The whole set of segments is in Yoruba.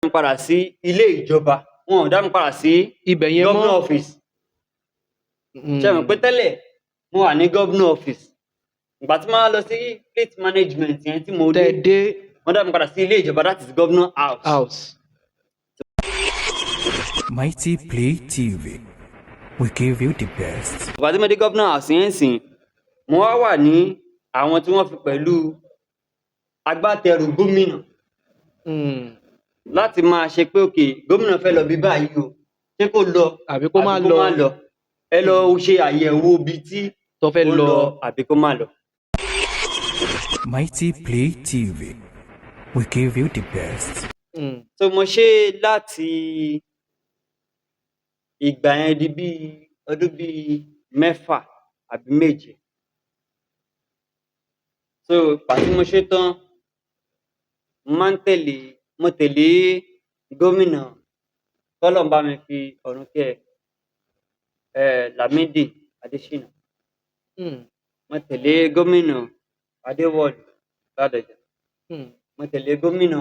Mi padà sí ilé ìjọba, wọn ò dá mi padà sí ibẹ̀ yẹn mọ́. Governor office. Ṣe mọ̀ pé tẹ́lẹ̀ mo wà ní governor office, ìgbà tí mo wá lọ sí fleet management yẹn tí mo tẹ́ dé, dé, wọ́n dá mi padà sí ilé ìjọba, that is governor house. House. Mighty Play TV. We give you the best. Ìgbà tí mo dé governor house yẹn sìn, mo wá wà ní àwọn tí wọ́n fi pẹ̀lú agbátẹrù gómìnà láti máa ṣe pé, okay, gómìnà fẹ́ lọ bí báyìí o, ṣé kó lọ àbí kó má lọ, má lọ, ẹ lọ ṣe àyẹ̀wò ibi tí tó fẹ́ ó lọ, lọ àbí kó má lọ. Mighty Play TV. We give you the best. So mo ṣe láti ìgbà yẹn di bíi ọdún bíi 6 àbí 7. So ìgbà tí mo ṣe tán, mo máa ń tẹ̀lé, mo tẹ̀lé gómìnà, k'Ọlọ́run bá mi fi ọ̀run kẹ́ ẹ, Lámídì Adéṣínà. Mo tẹ̀lé gómìnà Adéwọ̀lú Ládọjà. Mo tẹ̀lé gómìnà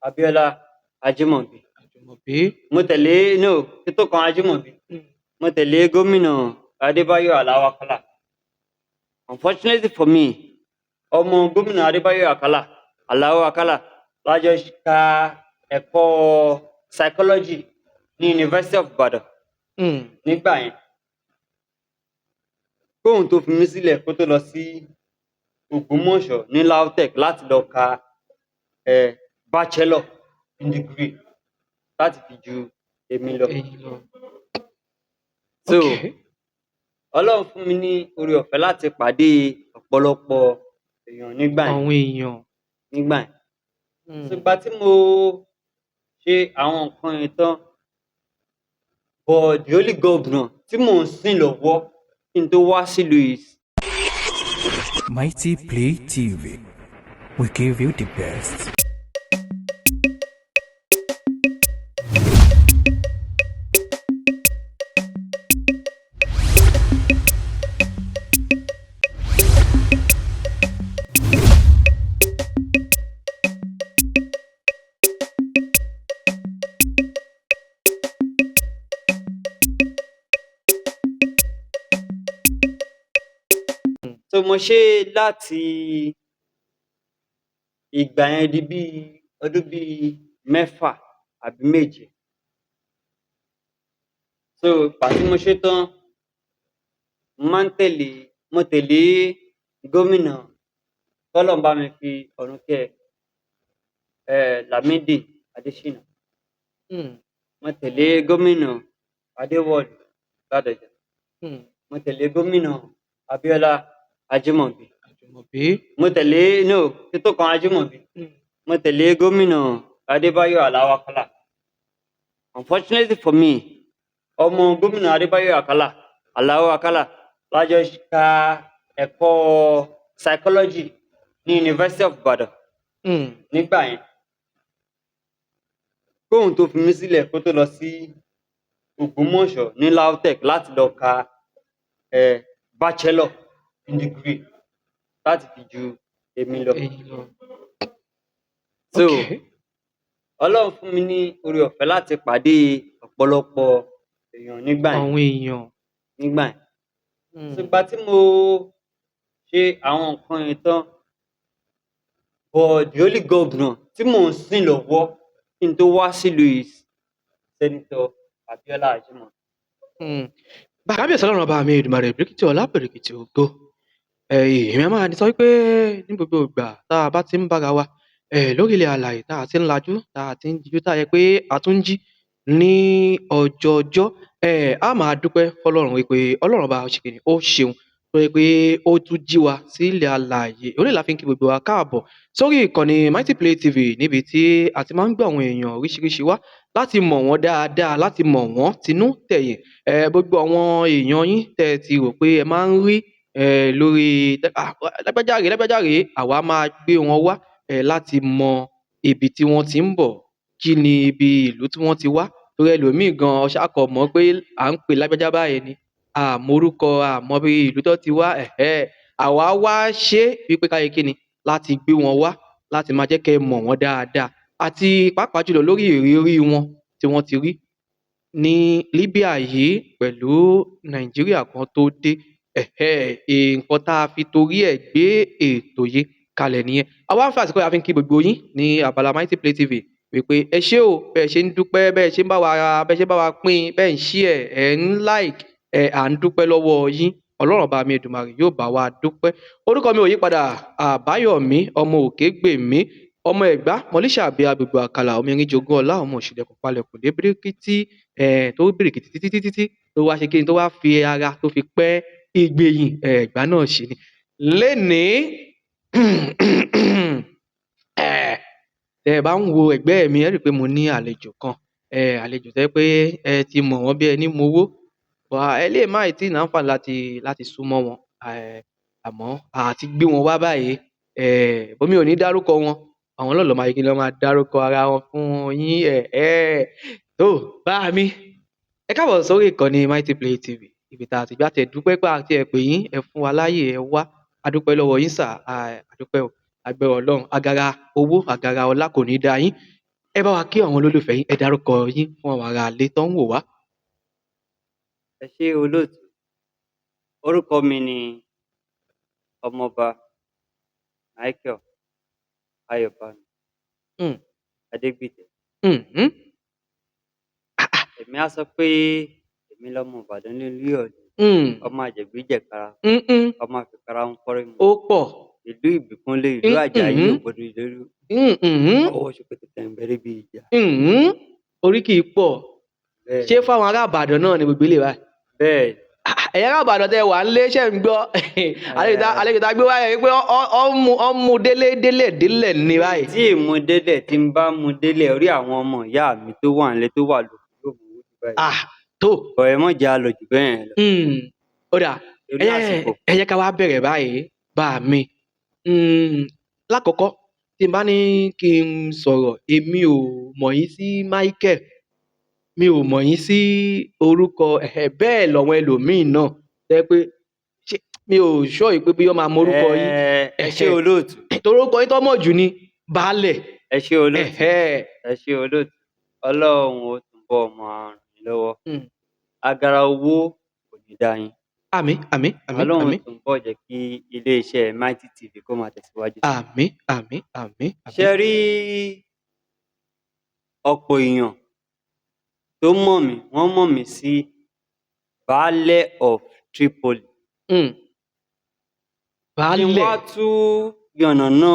Abíọ́lá Ajímọ̀bí. Àjùmọ̀bí. Mo tẹ̀lé, no, kí tó kan Ajímọ̀bí, mo tẹ̀lé gómìnà Adébáyọ̀ Aláò Àkàlà. Unfortunately for me, ọmọ gómìnà Adébáyọ̀ Àkàlà, Aláò Àkàlà, la jọ ka ẹ̀kọ́ psychology ní University of Ibadan nígbà yẹn, kóun tó fi mí sílẹ̀ kó tó lọ sí Ògbómọ̀ṣọ́ ní LAUTECH láti lọ ka bachelor in degree láti fi ju èmi lọ. Ẹ̀yin lọ. So Ọlọ́run fún mi ní oore ọ̀fẹ́ láti pàdé ọ̀pọ̀lọpọ̀ èèyàn nígbà yẹn. Àwọn èèyàn. Nígbà yẹn. So ìgbà tí mo ṣe àwọn nǹkan yẹn tán, but the only governor tí mò ń sìn lọ́wọ́ kí n tó wá sílùú yìí, Mighty Play TV. We give you the best. So mo ṣe láti ìgbà yẹn di bíi ọdún bíi 6 àbí 7. So ìgbà tí mo ṣe tán, mo máa ń tẹ̀lé, mo tẹ̀lé gómìnà, k'Ọlọ́run bá mi fi ọ̀run kẹ́ ẹ, Lámídì Adéṣínà. Mo tẹ̀lé gómìnà Adéwọ̀lú Ládọjà. Mo tẹ̀lé gómìnà Abíọ́lá Ajímọ̀bí. Àjùmọ̀bí. Mo tẹ̀lé, no, kí tó kan Ajímọ̀bí, mo tẹ̀lé gómìnà Adébáyọ̀ Aláò Àkàlà. Unfortunately for me, ọmọ gómìnà Adébáyọ̀ Àkàlà, Aláò Àkàlà, la jọ ka ẹ̀kọ́ psychology ní University of Ibadan nígbà yẹn, kóun tó fi mí sílẹ̀ kó tó lọ sí Ògbómọ̀ṣọ́ ní LAUTECH láti lọ ka bachelor in degree láti fi ju èmi lọ. Ẹ̀yin lọ. So Ọlọ́run fún mi ní oore ọ̀fẹ́ láti pàdé ọ̀pọ̀lọpọ̀ èèyàn nígbà yẹn. Àwọn èèyàn. Nígbà yẹn. So ìgbà tí mo ṣe àwọn nǹkan yẹn tán, but the only governor tí mò ń sìn lọ́wọ́ kí n tó wá sílùú yìí, Senator Abiola Ajimobi. Kábíyèsí Ọlọ́run ọba mi Èdùmàrè, bìrìkìtì ọlá, bìrìkìtì ògo. Èmi a máa ní sọ wípé ní gbogbo ìgbà tá a bá ti ń bára wa lórí ilẹ̀ alààyè, tá a ti ń lajú, tá a ti ń dijú, tá a yẹ pé a tún ń jí ní ọjọọjọ́, a máa dúpẹ́ fọ́lọ́run wípé Ọlọ́run ọba ṣe kíni, ó ṣeun tó yẹ pé ó tún jí wa sí ilẹ̀ alààyè. Orí la fi ń kí gbogbo wa káàbọ̀ sórí ìkànnì Mighty Play TV, níbi tí a ti máa ń gbọ́ àwọn èèyàn oríṣiríṣi wá láti mọ̀ wọ́n dáadáa, láti mọ̀ wọ́n tinú tẹ̀yìn. Gbogbo àwọn èèyàn yín tẹ́ ẹ ti rò pé ẹ máa ń rí lórí lágbájá rèé, lágbájá rèé, àwa máa gbé wọn wá láti mọ ibi tí wọ́n ti ń bọ̀, kí ni ibi ìlú tí wọ́n ti wá, torí ẹlòmíì gan ṣáà kàn mọ̀ pé à ń pè lágbájá báyìí ni, a mọ orúkọ, a mọ bí ìlú tó ti wá. Àwa wá ṣe é wípé ká ṣe kí ni láti gbé wọn wá láti máa jẹ́ kẹ́ ẹ mọ̀ wọ́n dáadáa. Àti pàápàá jùlọ lórí ìrírí wọn tí wọ́n ti rí ní Libya yìí pẹ̀lú Nàìjíríà kan tó dé. Nǹkan tá a fi torí ẹ̀ gbé ètò yìí kalẹ̀ nìyẹn. Àwa ń fi àsìkò yìí, a fi ń kí gbogbo yín ní abala Mighty Play TV wípé ẹ ṣé o, bẹ́ẹ̀ ṣe ń dúpẹ́, bẹ́ẹ̀ ṣe ń bá wa, bẹ́ẹ̀ ṣe ń bá wa pín, bẹ́ẹ̀ ń share, ẹ̀ ń like, ẹ̀ à ń dúpẹ́ lọ́wọ́ yín. Ọlọ́run ọba mi Èdùmàrè yóò bá wa dúpẹ́. Orúkọ mi ò yí padà, Àbáyọ̀mí ọmọ Òkègbèmí, ọmọ Ẹ̀gbá mọlíṣàbí, agbègbè Àkàlà, ọmọ erin jogún ọlá, ọmọ òṣìlẹ̀kùn palẹ̀kùn dé bíríkítí, tó bíríkìtì títí títí tí tó wá ṣe kí ni, tó wá fi ara tó fi pẹ́ ìgbẹ̀yìn Ẹ̀gbá náà ṣe ni. Lénìí, tẹ́ ẹ bá ń wo ẹ̀gbẹ́ mi, ẹ rí i pé mo ní àlejò kan, àlejò tẹ́ pé ẹ ti mọ̀ wọ́n bí ẹni mowó. Wà ẹ lè má ì tí ì náǹfààní láti súnmọ́ wọn, àmọ́ a ti gbé wọn wá báyìí. Bómi ò ní dárúkọ wọn, àwọn náà ló máa yẹ kí lọ́ máa dárúkọ ara wọn fún yín. Tó bá mi, ẹ káàbọ̀ sórí ìkànnì Mighty Play TV, ibi tá a ti gbá tẹ̀ dúpẹ́ pé àti ẹ̀ pè yín, ẹ fún wa láàyè, ẹ wá. A dúpẹ́ lọ́wọ́ yín sà, a dúpẹ́ o. Agbára Ọlọ́run, agara owó, agara ọlá kò ní dá yín. Ẹ bá wa kí àwọn olólùfẹ́ yín, ẹ dárúkọ yín fún àwọn ará ilé tó ń wò wá. Ẹ ṣé olóòtú. Orúkọ mi ni Ọmọọba Michael Ayọ̀bámi Adégbìtẹ́. Èmi á sọ pé èmi lọmọ Ìbàdàn ní Olúyọ̀lé, ọmọ àjẹgbíjẹ̀kara, ọmọ àfikara ń fọ́rí mu. Ó pọ̀. Ìlú Ìbíkúnlé, ìlú Àjàyí, ògbódò ìlérí, ọwọ́ ṣòkòtò tẹ̀m̀bẹ̀rẹ̀ bí ìjà. Oríkì pọ̀. Bẹ́ẹ̀. Ṣé fáwọn ará Ìbàdàn náà ni gbogbo ilé wa? Bẹ́ẹ̀. Ẹ̀yin ará Ìbàdàn tẹ wà ń lé, ṣẹ̀ ń gbọ́ àlejò tá a gbé wáyé pé ọ ń mú délé délẹ̀ délẹ̀ ní báyìí. Tí ìmú délẹ̀, tí ń bá mú délẹ̀, orí àwọn ọmọ ìyá mi tó wà nílé, tó wà lóko, yóò mú ojú báyìí. Ah, tó. Ọ̀ ẹ mọ̀ jẹ́ àlọ́ jù bẹ́ẹ̀ lọ. Ó dà. Torí àsìkò. Ẹ jẹ́ ká wá bẹ̀rẹ̀ báyìí bá mi. Lákọ̀ọ́kọ́, tí n bá ní kí n sọ̀rọ̀, èmi ò mọ̀ yín sí Michael, mi ò mọ̀ yín sí orúkọ bẹ́ẹ̀ lọ́wọ́ ẹlòmíì náà jẹ́ pé ṣé mi ò sọ yìí pé bí wọ́n máa mọ orúkọ yín. Ẹ ṣé olóòtú. Torí orúkọ yín tó mọ̀ jù ni Baálẹ̀. Ẹ ṣé olóòtú. Ẹ ṣé olóòtú. Ọlọ́run ó túnbọ̀ máa ràn yín lọ́wọ́. Agara owó kò ní dá yín. Àmín, àmín, àmín. Ọlọ́run Àmín. túnbọ̀ jẹ́ kí iléeṣẹ́ Mighty TV kó máa tẹ̀síwájú sí. Àmín, àmín, àmín, àmín. Ṣé rí ọ̀pọ̀ èèyàn tó mọ̀ mí, wọ́n mọ̀ mí sí Baálẹ̀ of Tripoli. Kí n Baálẹ̀. wá tún yànnàná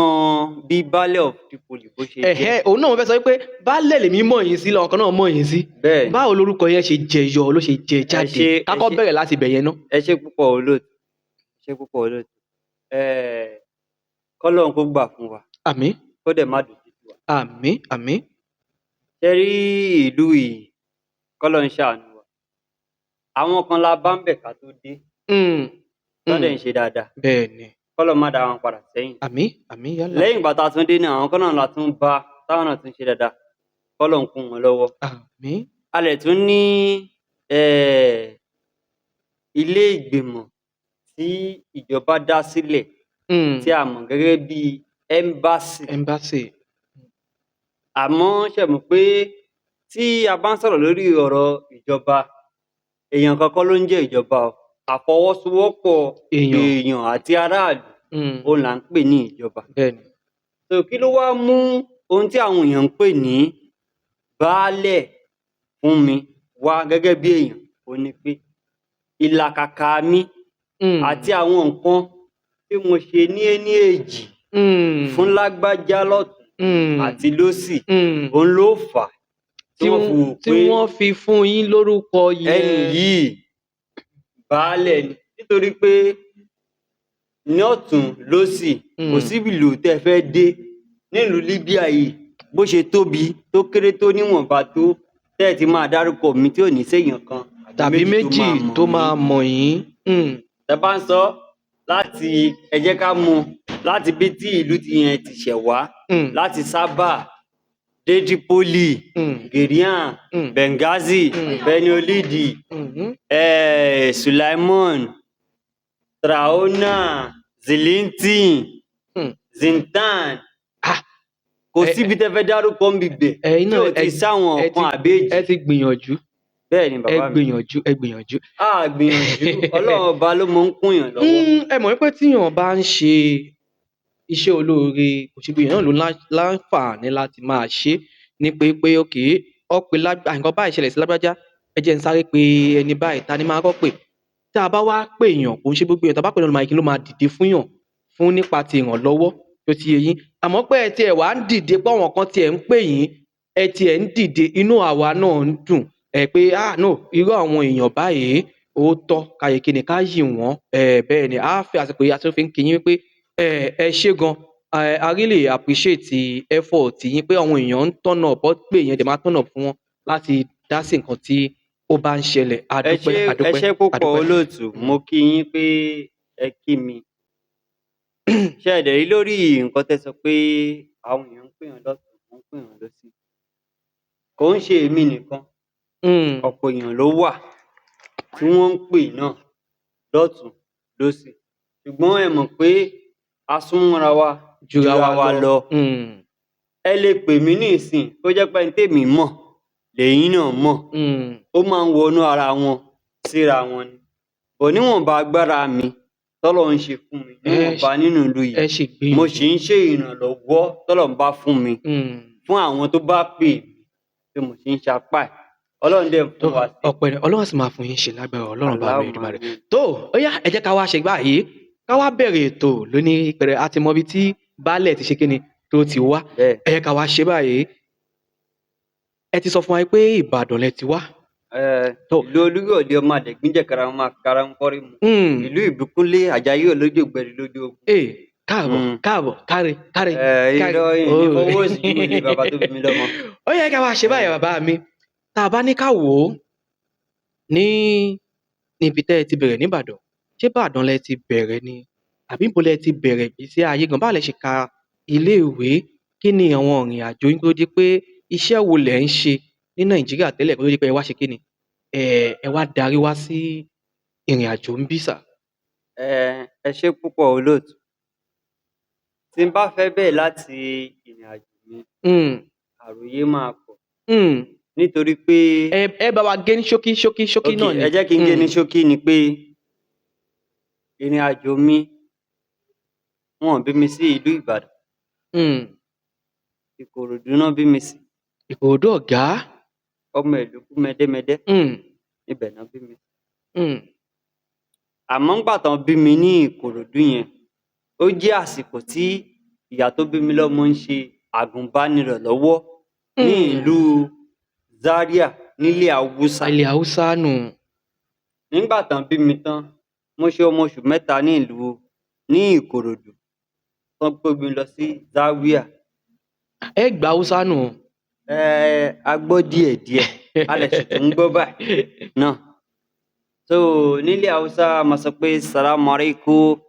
bí Baálẹ̀ of Tripoli bó ṣe jẹ́. Òun náà mo fẹ́ sọ pé Baálẹ̀ lèmi mọ̀ yín sí, lọ́kàn náà mọ̀ yín sí. Bẹ́ẹ̀ ni. Báwo lorúkọ yẹn ṣe jẹyọ, ló ṣe jẹ jáde? Ẹ Kákọ́ ṣé. bẹ̀rẹ̀ láti ibẹ̀ yẹn ná. Ẹ ṣé púpọ̀ olóòtú. Ẹ ṣé púpọ̀ olóòtú. Kọ́lọ́run kó gbà fún wa. Àmín. Kó dẹ̀ má dojú tì wá. Àmín, àmín. Ṣé rí ìlú yìí, kọ́lọ́run ṣàánú wa. Àwọn kan la bá ń bẹ̀ ká tó dé. Tọ́ dẹ̀ ń ṣe dáadáa. Bẹ́ẹ̀ ni. Kọ́lọ́run má dá wọn padà sẹ́yìn. Àmín, àmín yálà. Lẹ́yìn ìgbà tá a tún dé náà, àwọn kan náà la tún bá táwọn náà tún ṣe dáadáa. Kọ́lọ́run kún wọn lọ́wọ́. Àmín. A lè tún ní ilé ìgbìmọ̀ tí ìjọba dá sílẹ̀ tí a mọ̀ gẹ́gẹ́ bí embassy. Embassy. Àmọ́ ṣe mọ̀ pé tí a bá ń sọ̀rọ̀ lórí ọ̀rọ̀ ìjọba, èèyàn kan kọ́ ló ń jẹ́ ìjọba o. Àfọwọ́sowọ́pọ̀ Èèyàn. èèyàn àti aráàlú, òun là ń pè ní ìjọba. Bẹ́ẹ̀ ni. So kí ló wá mú ohun tí àwọn èèyàn ń pè ní Baálẹ̀ fún mi wá gẹ́gẹ́ bí èèyàn, òun ni pé ìlàkàkà mi àti àwọn nǹkan tí mo ṣe ní ení èjì fún lágbájá lọ́tùn àti lósì, òun ló fà á tí wọ́n fi wò tí pé wọ́n fi fún yín lórúkọ yẹn. Ẹni yìí Baálẹ̀ ni, nítorí pé ní ọ̀tún lósì, kò síbi ìlú tẹ́ fẹ́ dé nílùú Libya yìí, bó ṣe tóbi tó kéré tó níwọ̀nba tó tẹ́ ẹ ti máa dárúkọ mi tí ò ní séèyàn kan tàbí méjì tó máa mọ̀ yín. Tẹ́ bá ń sọ láti, ẹ jẹ́ ká mú láti bí tí ìlú ti yẹn ti ṣẹ̀ wá, láti Sábà dé Tripoli, Gerian, Benghazi, Beniolidi, Sulaimon, Traona, Zilintin, Zintan. Ah. Kò síbi tẹ́ fẹ́ dárúkọ ń bibẹ̀ Ẹ̀yin tí náà ò ti sáwọn ẹ kan àbéjì. Ẹ ti gbìyànjú. Bẹ́ẹ̀ ni Ẹ bàbá mi. gbìyànjú, ẹ gbìyànjú. A gbìyànjú, Ọlọ́run ọba ló mọ ń kúnyàn lọ́wọ́. Ẹ mọ̀ wípé tíyàn bá ń ṣe iṣẹ́ olóore, kò sí gbogbo èèyàn náà ló láǹfààní láti máa ṣe é, ní pé okay, ọ pé nǹkan báyìí ṣẹlẹ̀ sí lágbájá, ẹ jẹ́ n sáré pe ẹni báyìí, ta ni máa kọ́kọ́ pè? Tá a bá wá pè èèyàn, kò ń ṣe gbogbo èèyàn tá a bá pè náà ló máa kí ló máa dìde fún yàn fún nípa ti ìrànlọ́wọ́ tó ti yé yín. Àmọ́ pé ẹ tiẹ̀ wá ń dìde pé àwọn kan tiẹ̀ ń pè yín, ẹ tiẹ̀ ń dìde, inú àwa náà ń dùn ẹ pé ah no, irú àwọn èèyàn báyìí ó tọ́ ká yẹ kí ni ká yìn wọ́n. Bẹ́ẹ̀ ni a fi àsìkò yìí a tún fi ń kí yín wípé ẹ ṣé gan. I really appreciate effort yín pé àwọn èèyàn ń turn up, wọ́n pè yín, ẹ dẹ̀ máa turn up fún wọn láti dá sí nǹkan tí ó bá ń ṣẹlẹ̀. A Ẹ dúpẹ́, ṣé, a ẹ dúpẹ́, ṣé a púpọ̀ dúpẹ́. olóòtú. Mo kí yín pé ẹ kí mi. Ṣé ẹ dẹ̀ rí lórí nǹkan tẹ́ sọ pé àwọn èèyàn ń pè yàn lọ́tùn, wọ́n ń pè yàn lósì. Kò ń ṣe èmi nìkan, ọ̀pọ̀ èèyàn ló wà tí wọ́n ń pè náà lọ́tùn lósì. Ṣùgbọ́n ẹ mọ̀ pé a súnmọ́ra wa jura jura wa lọ. Ẹ lè pè mí ní ìsìn kó jẹ́ pé ẹni tèmi mọ̀ lẹ́yìn náà mọ̀. Ó máa ń wọnú ara wọn síra wọn ni. Bọ̀ níwọ̀nba agbára mi tọ́lọ́run ṣe fún mi, níwọ̀nba nínú ìlú Ẹ yìí, ṣì mo gbìyànjú. sì ń ṣe ìrànlọ́wọ́ tọ́lọ́run bá fún mi fún àwọn tó bá pè mí tí mo sì ń sapá ẹ̀. Ọlọ́run dẹ̀ ń Tó fún wa sí. ọpẹ́ ni Ọlọ́run sì máa fún yín ṣe lágbára Ọlọ́run bá mi Allahumma Èdùmàrè. amin. Tó ó yá, ẹ jẹ́ ká wá ṣe báyìí, ká wá bẹ̀rẹ̀ ètò lóní pẹ̀rẹ̀. A ti mọ ibi tí baálẹ̀ ti ṣe kíni tó ti wá. Bẹ́ẹ̀. Ẹ jẹ́ ká wá ṣe báyìí. Ẹ ti sọ fún wa pé Ìbàdàn lẹ ti wá. Tó Ìlú Olúyọ̀lé ọmọ àdẹ̀gbíjẹ̀ karahun máa fi karahun kọ́rí mu. Ìlú Ìbíkúnlé Àjàyí olójó gbẹ̀rì lójú ogun. Ee, káàbọ̀, káàbọ̀, káre káre káre. Irọ́ yìí ní fọwọ́ òsì júwe ilé bàbá tó bí mi lọ́mọ. Ó yẹ ká wá ṣe báyìí bàbá mi. Tá a bá ní ká wò ó ní níbi tẹ́ ẹ ti bẹ̀rẹ̀ nìbàdàn, ṣé Ìbàdàn lẹ ti bẹ̀rẹ̀ ni àbí ibo lẹ ti bẹ̀rẹ̀ ìgbésí ayé gan? Báwo lẹ ṣe ka ilé ìwé? Kí ni àwọn ìrìn àjò yín kó tó di pé iṣẹ́ wo lẹ̀ ń ṣe ní Nàìjíríà tẹ́lẹ̀ kó tó di pé ẹ wá ṣe kí ni, ẹ wá darí wá sí ìrìn àjò ń bí sà? Ẹ ṣé púpọ̀ olóòtú. Tí n bá fẹ́ bẹ̀rẹ̀ láti ìrìn àjò mi, àròyé máa pọ̀. Nítorí pé Ẹ bá wa gé ní ṣókí ṣókí ṣókí Okay, náà ni. ẹ jẹ́ kí n gé ní ṣókí ni pé ìrìn àjò mi, wọn ò bí mi sí ìlú Ìbàdàn. Ìkòròdú ná bí mi sí. Ìkòròdú ọ̀gá. Ọmọ ìlú kú mẹdẹmẹdẹ. Ibẹ̀ ná bí mi sí. Àmọ́ ńgbà tán bí mi ní Ìkòròdú yẹn, ó jẹ́ àsìkò tí ìyá tó bí mi lọ́mọ ń ṣe àgùnbánirọ̀ lọ́wọ́ ní ìlú Zaria nílẹ̀ Haúsá. Ilẹ̀ Haúsá nù. Nígbà tán bí mi tán, mo ṣe ọmọ oṣù 3 ní ìlú ní Ìkòròdú, tán gbé mi lọ sí Zaria. Ẹ gbọ́ Haúsá nù. A gbọ́ díẹ̀díẹ̀, a dẹ̀ sì tún ń gbọ́ báyìí náà. So nílẹ̀ Haúsá a máa sọ pé Salamu alaikum,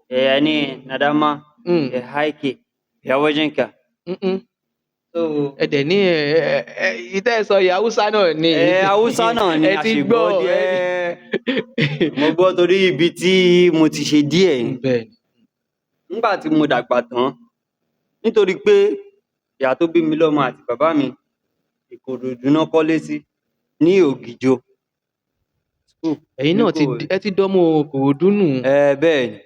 ní Nadama, haike, ya wajenka. So Ẹ dẹ̀ ní ẹ ẹ ẹ ìtẹ́ ẹ sọ yìí Haúsá náà ni. Haúsá náà ni Ẹ a ti sì gbọ́ gbọ́ díẹ̀. Mo gbọ́ torí ibi tí mo ti ṣe díẹ̀ ni. Bẹ́ẹ̀ ni. Nígbà tí mo dàgbà tán, nítorí pé ìyá tó bí mi lọ́mọ àti bàbá mi, Ìkòròdú ná kọ́lé sí ní Ògìjò. School Ẹ̀yin náà ti ní ẹ ti dọ́mọ Ìkòròdú nù. Bẹ́ẹ̀ ni.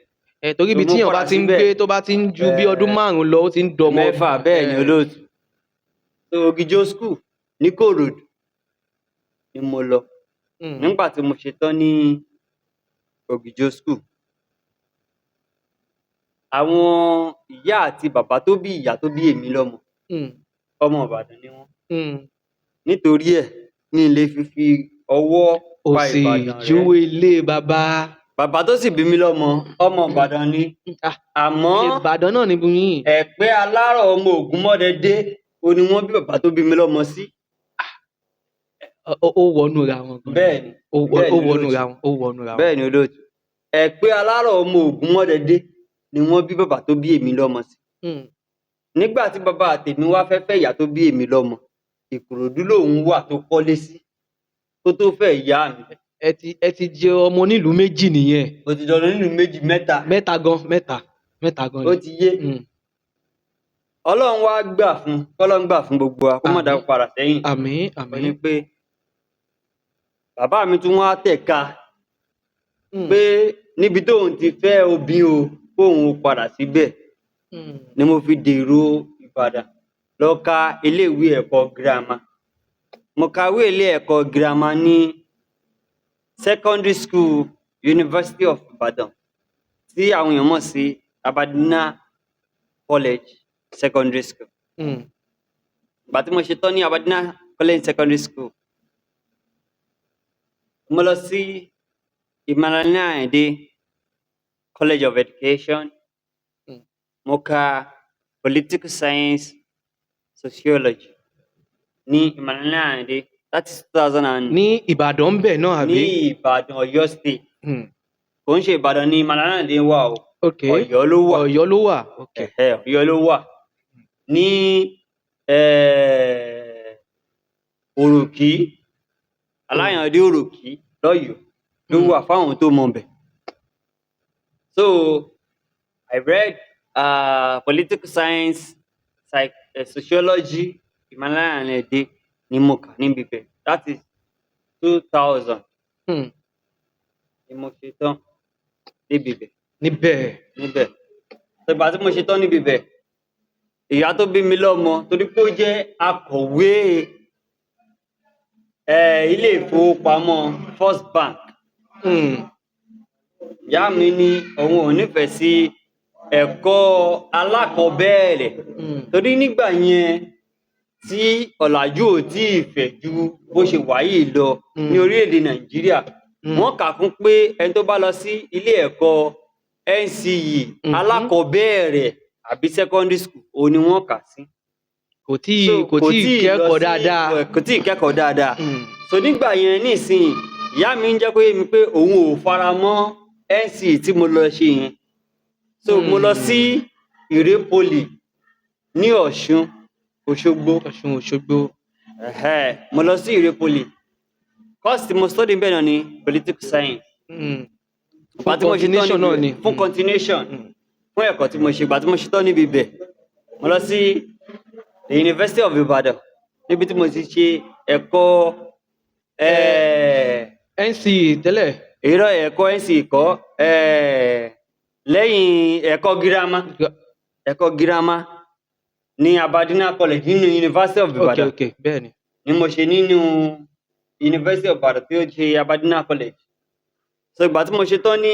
Ẹ torí ibi So mo tíyàn bá padà ti ń síbẹ̀. gbé tó bá ti ń ju bí ọdún 5 lọ, ó ti ń dọmọ. 6 bẹ́ẹ̀ ni olóòtú. So Ògìjò school ní Ìkòròdú ni mo lọ. Nígbà tí mo ṣetán ní Ògìjò school, àwọn ìyá àti bàbá tó bí ìyá tó bí èmi lọ́mọ, ọmọ Ìbàdàn ni wọ́n. Nítorí ẹ̀ ní lè fi fi ọwọ́ pa Òsì Ìbàdàn rẹ́. júwe ilé bàbá. Bàbá tó sì bí mi lọ́mọ, ọmọ Ìbàdàn ni. Àmọ́ Ìbàdàn náà ni yín. Ẹ̀pẹ́ Alárọ̀ ọmọ Ògúnmọ́dẹdé òun ni wọ́n bí bàbá tó bí mi lọ́mọ sí. Ó wọnú ra wọn gan. Bẹ́ẹ̀ ni, Ó bẹ́ẹ̀ ni wọnú olóòtú. ra wọn, ó wọnú ra wọn. Bẹ́ẹ̀ ni olóòtú. Ẹ̀pẹ́ Alárọ̀ ọmọ Ògúnmọ́dẹdé ni wọ́n bí bàbá tó bí èmi lọ́mọ sí. Nígbà tí bàbá tèmi wá fẹ́ fẹ́ ìyá tó bí èmi lọ́mọ, Ìkòròdú lòun wà tó kọ́lé sí kó tó fẹ́ ìyá mi. Ẹ ti jẹ ọmọ onílùú méjì nìyẹn. Mo ti dọ̀rọ̀ nílùú méjì mẹ́ta. Mẹ́ta gan, mẹ́ta, mẹ́ta gan Ó ni. ti yé. Ọlọ́run wá gbà fún, kọ́lọ́run gbà fún gbogbo wa, kó má Àmín. dá padà sẹ́yìn. Àmín. Ó Àmín. ní pé bàbá mi tún wá tẹ̀ka pé níbi tóun ti fẹ́ obìn o, kóun ó padà síbẹ̀, ni mo fi dèrò Ìbàdàn lọ ka iléèwé ẹ̀kọ́ girama. Mo kàwé ilé ẹ̀kọ́ girama ní secondary school University of Ibadan, tí àwọn èèyàn mọ̀ sí Abadina College Secondary School. Ìgbà tí mo ṣe tán ní Abadina College Secondary School, mo lọ sí Emmanuel Ayinde College of Education. Mo ka political science, sociology ní Emmanuel Ayinde, that is 2000 and Ní Ìbàdàn bẹ́ẹ̀ náà, àbí? Ní Ìbàdàn, Ọ̀yọ́ State. Kò ń ṣe Ìbàdàn ní Emmanuel Ayinde wà o. Ọ̀yọ́ ló wà. Ọ̀yọ́ ló wà, ok. Ẹ̀hẹ́, Ọ̀yọ́ ló wà ní Òròkí, Aláyàndé Òròkí lọ́yọ̀ọ́ ló wà, fáwọn tó mọ̀ bẹ̀. So I read political science, sociology, Emmanuel Ayinde ni mo kà níbi bẹ̀. That is 2000 ni mo ṣe tán níbi bẹ̀. Níbẹ̀. Níbẹ̀. Ìgbà tí mo ṣe tán níbi bẹ̀, ìyá tó bí mi lọ́mọ, torí pé ó jẹ́ akọ̀wé ilé ìfowópamọ́ First Bank, ìyá mi ní òun ò nífẹ̀ẹ́ sí ẹ̀kọ́ alákọ̀ọ́bẹ̀rẹ̀, torí nígbà yẹn tí ọ̀làjú ò tí ì fẹ̀ ju bó ṣe wà yìí lọ ní orílẹ̀-èdè Nàìjíríà, wọ́n kà kún pé ẹni tó bá lọ sí ilé ẹ̀kọ́ NCE alákọ̀ọ́bẹ̀rẹ̀ àbí secondary school, òun ni wọ́n kà sí. Kò tíì So, kò tíì tíì lọ kẹ́kọ̀ọ́ dáadáa. Kò tíì kẹ́kọ̀ọ́ dáadáa. So nígbà yẹn nísìnyí, ìyá mi ń jẹ́ kó yé mi pé òun ò fara mọ́ NCE tí mo lọ ṣe yẹn. So mo lọ sí Ìré Poly ní Ọ̀ṣun Òṣogbo. Ọ̀ṣun Òṣogbo. Ẹ̀hẹ́, mo lọ sí Ìré Poly. Course tí mo study bẹ́ẹ̀ náà ni political science. Ìgbà Fún tí mo ṣe tán continuation náà níbi ni. Fún continuation, fún ẹ̀kọ́ tí mo ṣe. Ìgbà tí mo ṣe tán níbi ibẹ̀, mo lọ sí the University of Ibadan, níbi tí mo ti ṣe ẹ̀kọ́ NCE tẹ́lẹ̀. Irọ́, ẹ̀kọ́ NCE kọ́, lẹ́yìn ẹ̀kọ́ girama, ẹ̀kọ́ girama ní Abadina College nínú University of Ibadan Ok, bẹ́ẹ̀ ni. ni mo ṣe nínú University of Ibadan tí ó ṣe Abadina College. So ìgbà tí mo ṣe tán ní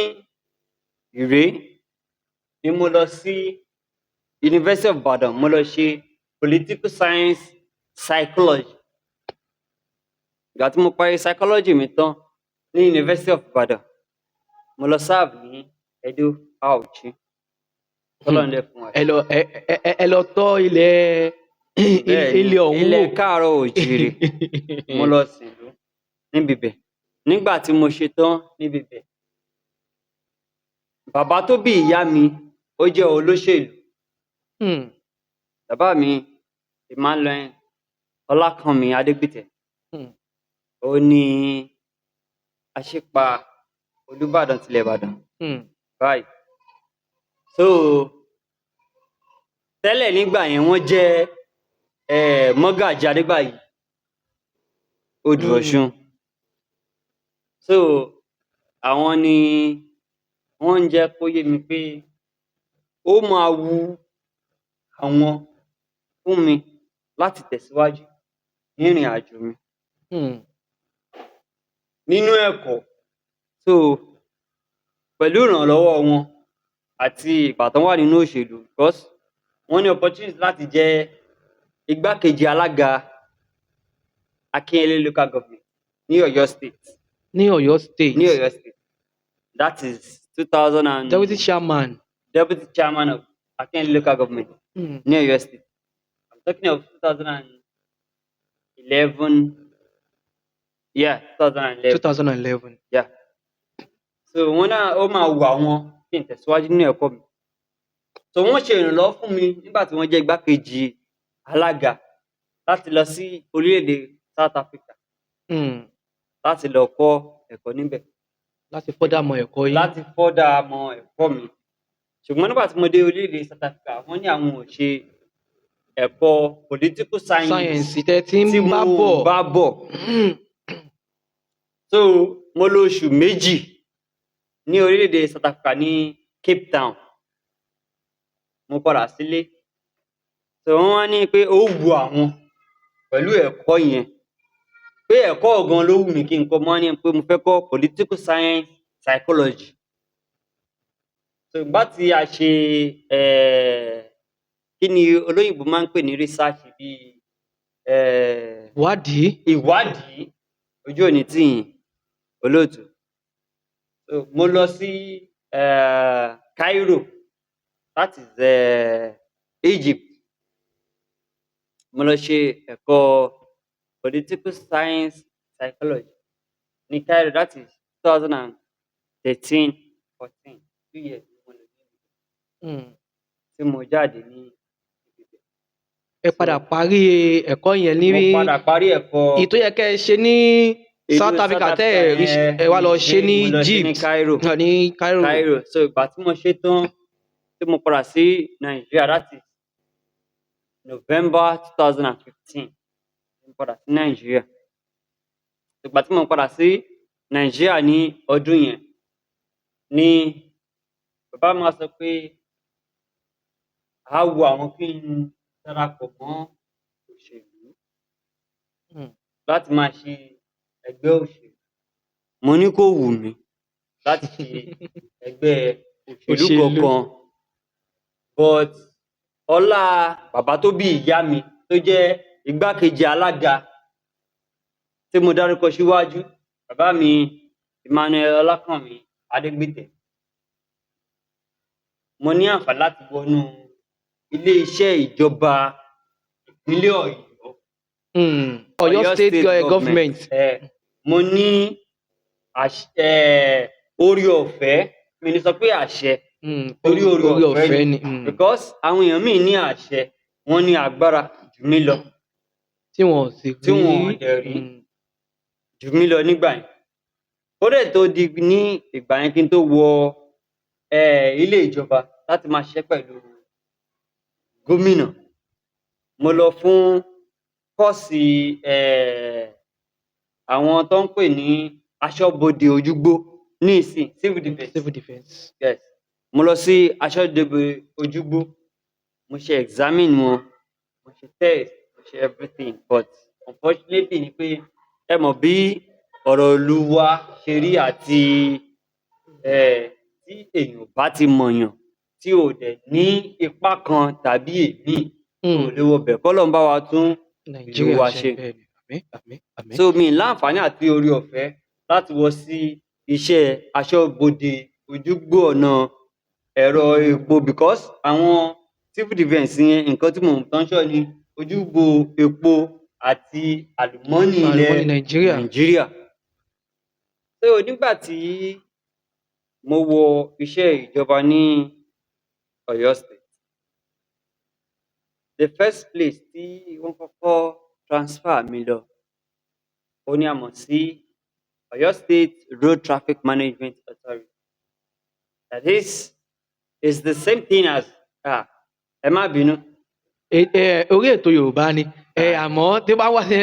Ìré ni mo lọ sí University of Ibadan, mo lọ ṣe political science, psychology. Ìgbà tí mo parí psychology mi tán ní University of Ibadan, mo lọ serve ní Edo, Auchi. Tọ́lọ́run dẹ̀ fún wa. Ẹ lọ tọ́ ilẹ̀ Bẹ́ẹ̀ni, ilẹ̀ ọ̀hún ilẹ̀ wò. Káàárọ̀ oòjíire, mo lọ sìnlú níbi bẹ̀. Nígbà tí mo ṣe tán níbi bẹ̀, bàbá tó bí ìyá mi, ó jẹ́ olóṣèlú. Bàbá mi, Emmanuel Ọlákànmí Adégbìtẹ́, ó ní Aṣípa Olúbàdàn tilẹ̀ Ìbàdàn báyìí. So tẹ́lẹ̀ nígbà yẹn, wọ́n jẹ́ Mọ́gàjí Adégbàyí Odò Ọ̀ṣun. So àwọn ni wọ́n ń jẹ́ kó yé mi pé ó máa wu àwọn fún mi láti tẹ̀síwájú nírìn àjò mi nínú ẹ̀kọ́. So pẹ̀lú ìrànlọ́wọ́ wọn àti ìgbà tán wà nínú òṣèlú, because wọ́n ní opportunity láti jẹ́ igbákejì alága Akinyele Local Government ní Ọ̀yọ́ State. Ní Ọ̀yọ́ State. Ní Ọ̀yọ́ State, that is 2000 and Deputy chairman. Deputy chairman of Akinyele Local Government ní Ọ̀yọ́ State. I'm talking of 2011, yeah, 2011. 2011. Yeah. So wọn náà, ó máa wù àwọn kí n tẹ̀síwájú nínú ẹ̀kọ́ mi. So wọ́n ṣe ìrànlọ́wọ́ fún mi nígbà tí wọ́n jẹ́ igbákejì alága láti lọ sí orílẹ̀-èdè South Africa láti lọ kọ́ ẹ̀kọ́ níbẹ̀. Láti further mọ ẹ̀kọ́ yín. Láti further mọ ẹ̀kọ́ mi. Ṣùgbọ́n nígbà tí mo dé orílẹ̀-èdè South Africa, wọ́n ní àwọn ò ṣe Ẹ̀kọ́ political science Sáyẹ̀nsì tẹ́ ti ń tí bá mo bọ̀. bá bọ̀. So mo lò oṣù 2 ní orílẹ̀-èdè South Africa ní Cape Town. Mo padà sílé. So wọ́n wá ní pé ó wu àwọn pẹ̀lú ẹ̀kọ́ yẹn, pé ẹ̀kọ́ gan ló wù mí kí n kọ́. Mo wá ní pé mo fẹ́ kọ́ political science psychology. So ìgbà tí a ṣe kí ni olóyìnbó máa ń pè ní research, bíi Ìwádìí. Ìwádìí, ojú òní tì yín, olóòtú. So mo lọ sí Cairo, that is Egypt. Mo lọ ṣe ẹ̀kọ́ political science psychology ní Cairo, that is 2013-14, 2 years ni mo lò ní tí mo jáde ní ibibẹ̀. Ẹ padà parí ẹ̀kọ́ yẹn ní Mo padà parí ẹ̀kọ́ èyí tó yẹ kẹ́ ẹ ṣe ní ìlú South Africa tẹ́ ẹ rí yẹn, ẹ wá lọ ṣe ní mo lọ ṣe ní Egypt. Cairo. Ah, ní Cairo. Cairo. So ìgbà tí mo ṣe tán, tí mo padà sí Nàìjíríà, that is November 2015, mo padà sí Nàìjíríà. Ìgbà tí mo padà sí Nàìjíríà ní ọdún yẹn ni bàbá mi wá sọ pé á wu àwọn kí n darapọ̀ mọ́ òṣèlú láti máa ṣe ẹgbẹ́ òṣèlú. Mo ní kò wù mí láti ṣe ẹgbẹ́ òṣèlú Òṣèlú. kankan, but ọlá bàbá tó bí ìyá mi tó jẹ́ igbákejì alága tí mo dárúkọ síwájú, bàbá mi Emmanuel Ọlákànmí Adégbìtẹ́, mo ní àǹfààní láti wọnú ilé-iṣẹ́ ìjọba ìpínlẹ̀ Ọ̀yọ́. Ọ̀yọ́ State Government. Mo ní oore ọ̀fẹ́, mi ní sọ pé àṣẹ, torí oore oore ọ̀fẹ́ ọ̀fẹ́ ni. ni. Because àwọn èèyàn míì ní àṣẹ, wọ́n ní agbára jù mí lọ Tí wọn ò sì tí rí. wọn ò dẹ̀ rí jù mí lọ nígbà yẹn. Ó dẹ̀ tó di ní ìgbà yẹn kí n tó wọ ilé ìjọba láti máa ṣiṣẹ́ pẹ̀lú gómìnà, mo lọ fún course àwọn tó ń pè ní aṣọ́bodè ojúgbó ní ìsìn, civil defence. Civil defence. Yes, mo lọ sí aṣọ́bodè ojúgbó, mo ṣe examine wọn, mo ṣe test, mo ṣe everything, but unfortunately ni pé ẹ mọ̀ bí ọ̀rọ̀ ìlú wa ṣe rí àti tí èèyàn ò bá ti mọ̀yàn, tí ò dẹ̀ ní ipá kan tàbí èmíì, ò lè wọbẹ̀. Kọ́lọ́run bá wa tún ìlú Nàìjíríà wa ṣe. ṣe. Bẹ́ẹ̀ ni, àmín, àmín, àmín. So mi ì láǹfààní àti oore ọ̀fẹ́ láti wọ sí iṣẹ́ aṣọ́bodè ojúgbó ọ̀nà ẹ̀rọ epo, because àwọn civil defence yẹn, nǹkan tí mo mọ̀ tán ṣọ́ ni ojúgbò epo àti àlùmọ́nì ilẹ̀ Àlùmọ́nì Nàìjíríà. Nàìjíríà. So nígbà tí mo wọ iṣẹ́ ìjọba ní Ọ̀yọ́ State, the first place tí wọ́n kọ́kọ́ transfer mi lọ, òhun ni a mọ̀ sí Ọ̀yọ́ State Road Traffic Management Authority. That is the same thing as, ah, ẹ má bínú. Orí ètò Yorùbá ni ẹ, àmọ́ tí ó bá wà ní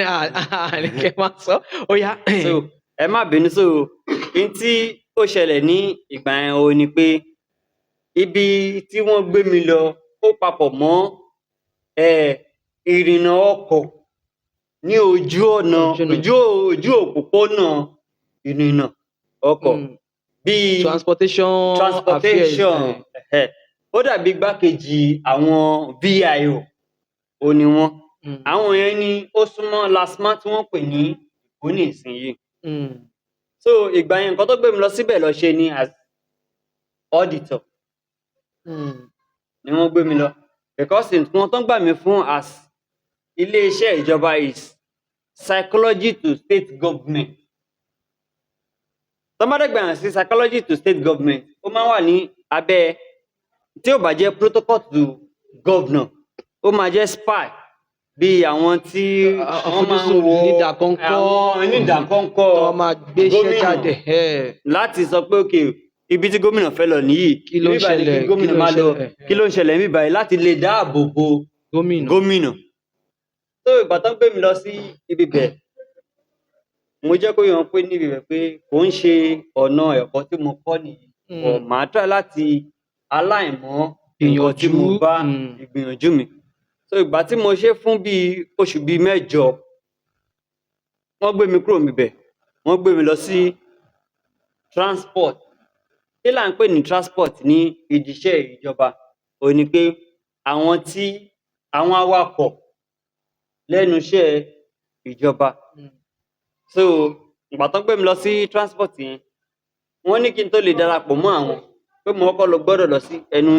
àníkẹ́ máa sọ ó yá. So ẹ má bínú. So n tí ó ṣẹlẹ̀ ní ìgbà yẹn, òhun ni pé ibi tí wọ́n gbé mi lọ, ó papọ̀ mọ́ ìrìnnà ọkọ̀ ní ojú ọ̀nà, Ojú ọ̀nà. ojú òpópónà, ìrìnnà ọkọ̀ bíi Transportation affairs. Transportation. Ó dàbí igbákejì àwọn VIO, òhun ni wọ́n. Àwọn yẹn ni ó súnmọ́ LASTMA tí wọ́n pè ní Èkó ní ìsinyìí. So ìgbà yẹn, nǹkan tó gbé mi lọ síbẹ̀ lọ ṣe ni as auditor ni wọ́n gbé mi lọ, because nǹkan tó ń gbà mí fún as ilé-iṣẹ́ ìjọba is psychology to state government. Tọ́n bá dẹ̀ gbà yàn sí psychology to state government, ó máa ń wà ní abẹ́, tí ò bá jẹ́ protocol to governor, ó máa jẹ́ spy, bí àwọn tí wọ́n máa ń Àfojúsùn wọ onídàkọ́ńkọ́. Àwọn onídàkọ́ńkọ́ Tó máa gbéṣẹ́ gómìnà jáde. Láti sọ pé okay, ibi tí gómìnà fẹ́ lọ nìyí, Kí ló ń ibi báyìí ni ṣẹlẹ̀? kí gómìnà Kí ló ń máa lọ, ṣẹlẹ̀? kí ló ń ṣẹlẹ̀ níbí báyìí, láti lè dáàbò bo Gómìnà. Gómìnà. So ìgbà tán gbé mi lọ sí ibi bẹ̀, mo jẹ́ kó yé wọn pé níbi bẹ̀ pé kò ń ṣe ọ̀nà ẹ̀kọ́ tí mo kọ́ nìyí, but màá try láti aláìmọ́ nǹkan tí mo Gbìyànjú. bá ìgbìyànjú mi. So ìgbà tí mo ṣe fún bíi oṣù bíi 8, wọ́n gbé mi kúrò níbẹ̀, wọ́n gbé mi lọ sí transport. Kí là ń pè ní transport ní ìdí iṣẹ́ ìjọba? Òhun ni pé àwọn tí àwọn awakọ̀ lẹ́nu iṣẹ́ ìjọba. So ìgbà tán gbé mi lọ sí transport yẹn, wọ́n ní kí n tó lè darapọ̀ mọ́ àwọn, pé mo kọ́kọ́ lọ gbọ́dọ̀ lọ sí ẹnu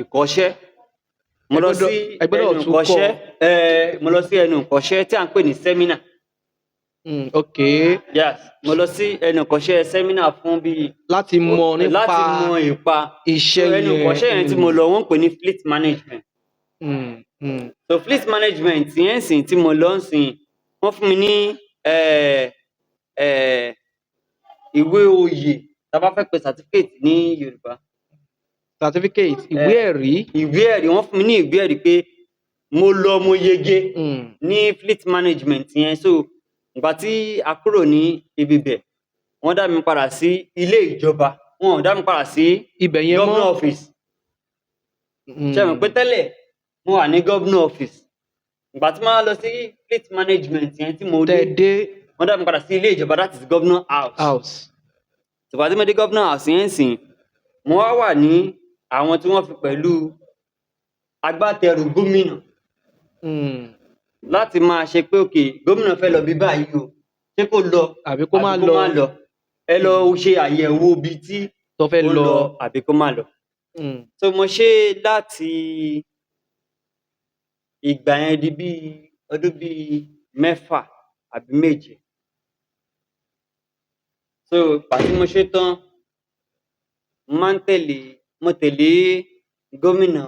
ìkọ́ṣẹ́. Mo Ẹ lọ gbọ́dọ̀ sí ẹ gbọ́dọ̀ ẹnu tún kọ́. ìkọ́ṣẹ́, mo lọ sí ẹnu ìkọ́ṣẹ́ tí à ń pè ní seminar. Ok. Yes, mo lọ sí ẹnu ìkọ́ṣẹ́ seminar fún bíi Láti mọ̀ nípa láti mọ ìpa iṣẹ́ So ẹnu yẹn. ìkọ́ṣẹ́ yẹn tí mo lọ, wọ́n ń pè ní fleet management. So fleet management yẹn sìn tí mo lọ ń sìn, wọ́n fún mi ní ìwé oyè, tá a bá fẹ́ pe certificate ní Yorùbá. Certificate, ìwé ẹ̀rí. Ìwé ẹ̀rí, wọ́n fún mi ní ìwé ẹ̀rí pé mo lọ, mo yege ní fleet management yẹn. So ìgbà tí a kúrò ní ibi bẹ̀, wọ́n dá mi padà sí ilé ìjọba, wọn ò dá mi padà sí Ibẹ̀ yẹn governor mọ́. office. Ṣé mọ̀ pé tẹ́lẹ̀ mo wà ní governor office? Ìgbà tí mo wá lọ sí fleet management yẹn tí mo Tẹ́ dé, ẹ dé, wọ́n dá mi padà sí ilé ìjọba, that is governor house. House. Ìgbà tí mo dé governor house yẹn sìn, mo wá wà ní àwọn tí wọ́n fi pẹ̀lú agbátẹrù gómìnà láti máa ṣe pé, okay, gómìnà fẹ́ lọ bí báyìí o, ṣé kó lọ àbí kó má àbí kó lọ. Má lọ, ẹ lọ ṣe àyẹ̀wò ibi tí Tó fẹ́ ó lọ. lọ àbí kó má lọ. So mo ṣe láti ìgbà yẹn di bíi ọdún bíi 6 àbí 7. So ìgbà tí mo ṣe tán, mo máa ń tẹ̀lé, mo tẹ̀lé gómìnà,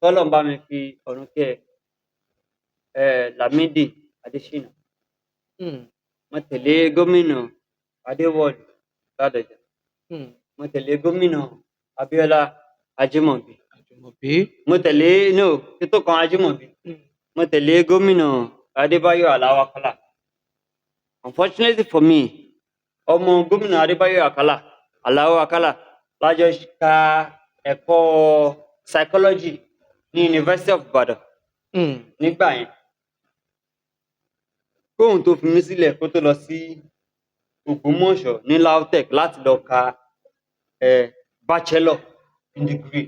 k'Ọlọ́run bá mi fi ọ̀run kẹ́ ẹ, Lámídì Adéṣínà. Mo tẹ̀lé gómìnà Adéwọ̀lú Ládọjà. Mo tẹ̀lé gómìnà Abíọ́lá Ajímọ̀bí. Àjùmọ̀bí. Mo tẹ̀lé, no, kí tó kan Ajímọ̀bí, mo tẹ̀lé gómìnà Adébáyọ̀ Àlàó Àkàlà. Unfortunately for me, ọmọ gómìnà Adébáyọ̀ Àkàlà, Àlàó Àkàlà, la jọ ka ẹ̀kọ́ psychology ní University of Ibadan nígbà yẹn, kóun tó fi mí sílẹ̀ kó tó lọ sí Ògbómọ̀ṣọ́ ní LAUTECH láti lọ ka bachelor in degree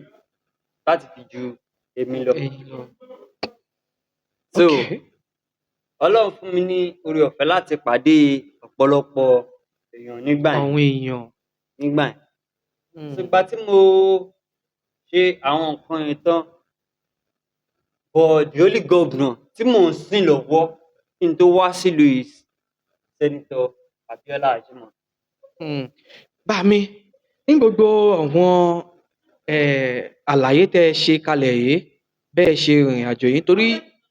láti fi ju èmi lọ. Ẹ̀yin lọ. So Ọlọ́run fún mi ní oore ọ̀fẹ́ láti pàdé ọ̀pọ̀lọpọ̀ èèyàn nígbà yẹn. Àwọn èèyàn. Nígbà yẹn. So ìgbà tí mo ṣe àwọn nǹkan yẹn tán, but the only governor tí mò ń sìn lọ́wọ́ kí n tó wá sílùú yìí, Senator Abiola Ajimobi. Bá mi ní gbogbo àwọn àlàyé tẹ́ ẹ ṣe kalẹ̀ yìí, bẹ́ẹ̀ ṣe rìnrìn àjò yìí, torí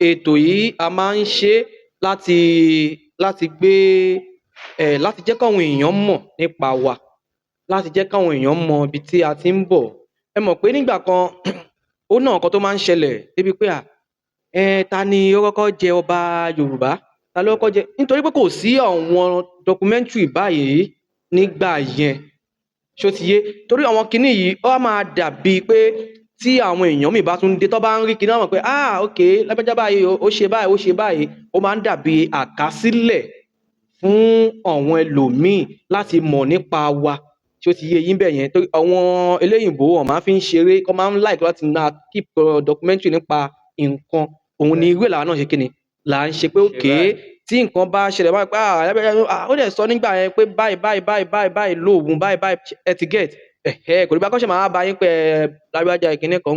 ètò yìí a máa ń ṣe é láti gbé láti jẹ́ káwọn èèyàn mọ̀ nípa wa, láti jẹ́ káwọn èèyàn mọ ibi tí a ti ń bọ̀. Ẹ mọ̀ pé nígbà kan, ó ní àwọn nǹkan tó máa ń ṣẹlẹ̀ débi pé à ta ni ó kọ́kọ́ jẹ ọba Yorùbá, ta ló kọ́kọ́ jẹ, nítorí pé kò sí àwọn documentary báyìí nígbà yẹn. Ṣó ti yé? Torí àwọn kinní yìí, ó máa dàbí pé tí àwọn èèyàn míì bá tún dé, tó bá ń rí kinní, wọ́n mọ̀ pé, ah, ok, lágbájá báyìí o, ó ṣe báyìí, ó ṣe báyìí. Ó máa ń dàbí àkásílẹ̀ fún àwọn ẹlòmíì láti mọ̀ nípa wa. Ṣó ti yé yín bẹ́ẹ̀ yẹn? Torí àwọn eléyìnbó, wọ́n máa fi ń ṣeré, wọ́n máa ń like láti máa keep documentary nípa nǹkan. Òun ni irú ẹ̀ làwa náà ṣe kíni là ń ṣe pé Ṣe okay, báyìí. Tí nǹkan bá ṣẹlẹ̀ báyìí pé, ah, lágbájá, ah, ó dẹ̀ sọ nígbà yẹn pé báyìí báyìí báyìí báyìí báyìí lóògùn báyìí báyìí, ẹ ti get ẹ̀hẹ́. Kò ní bá kọ́ ṣe máa bá yín pé ẹ lágbájá ìkíní kan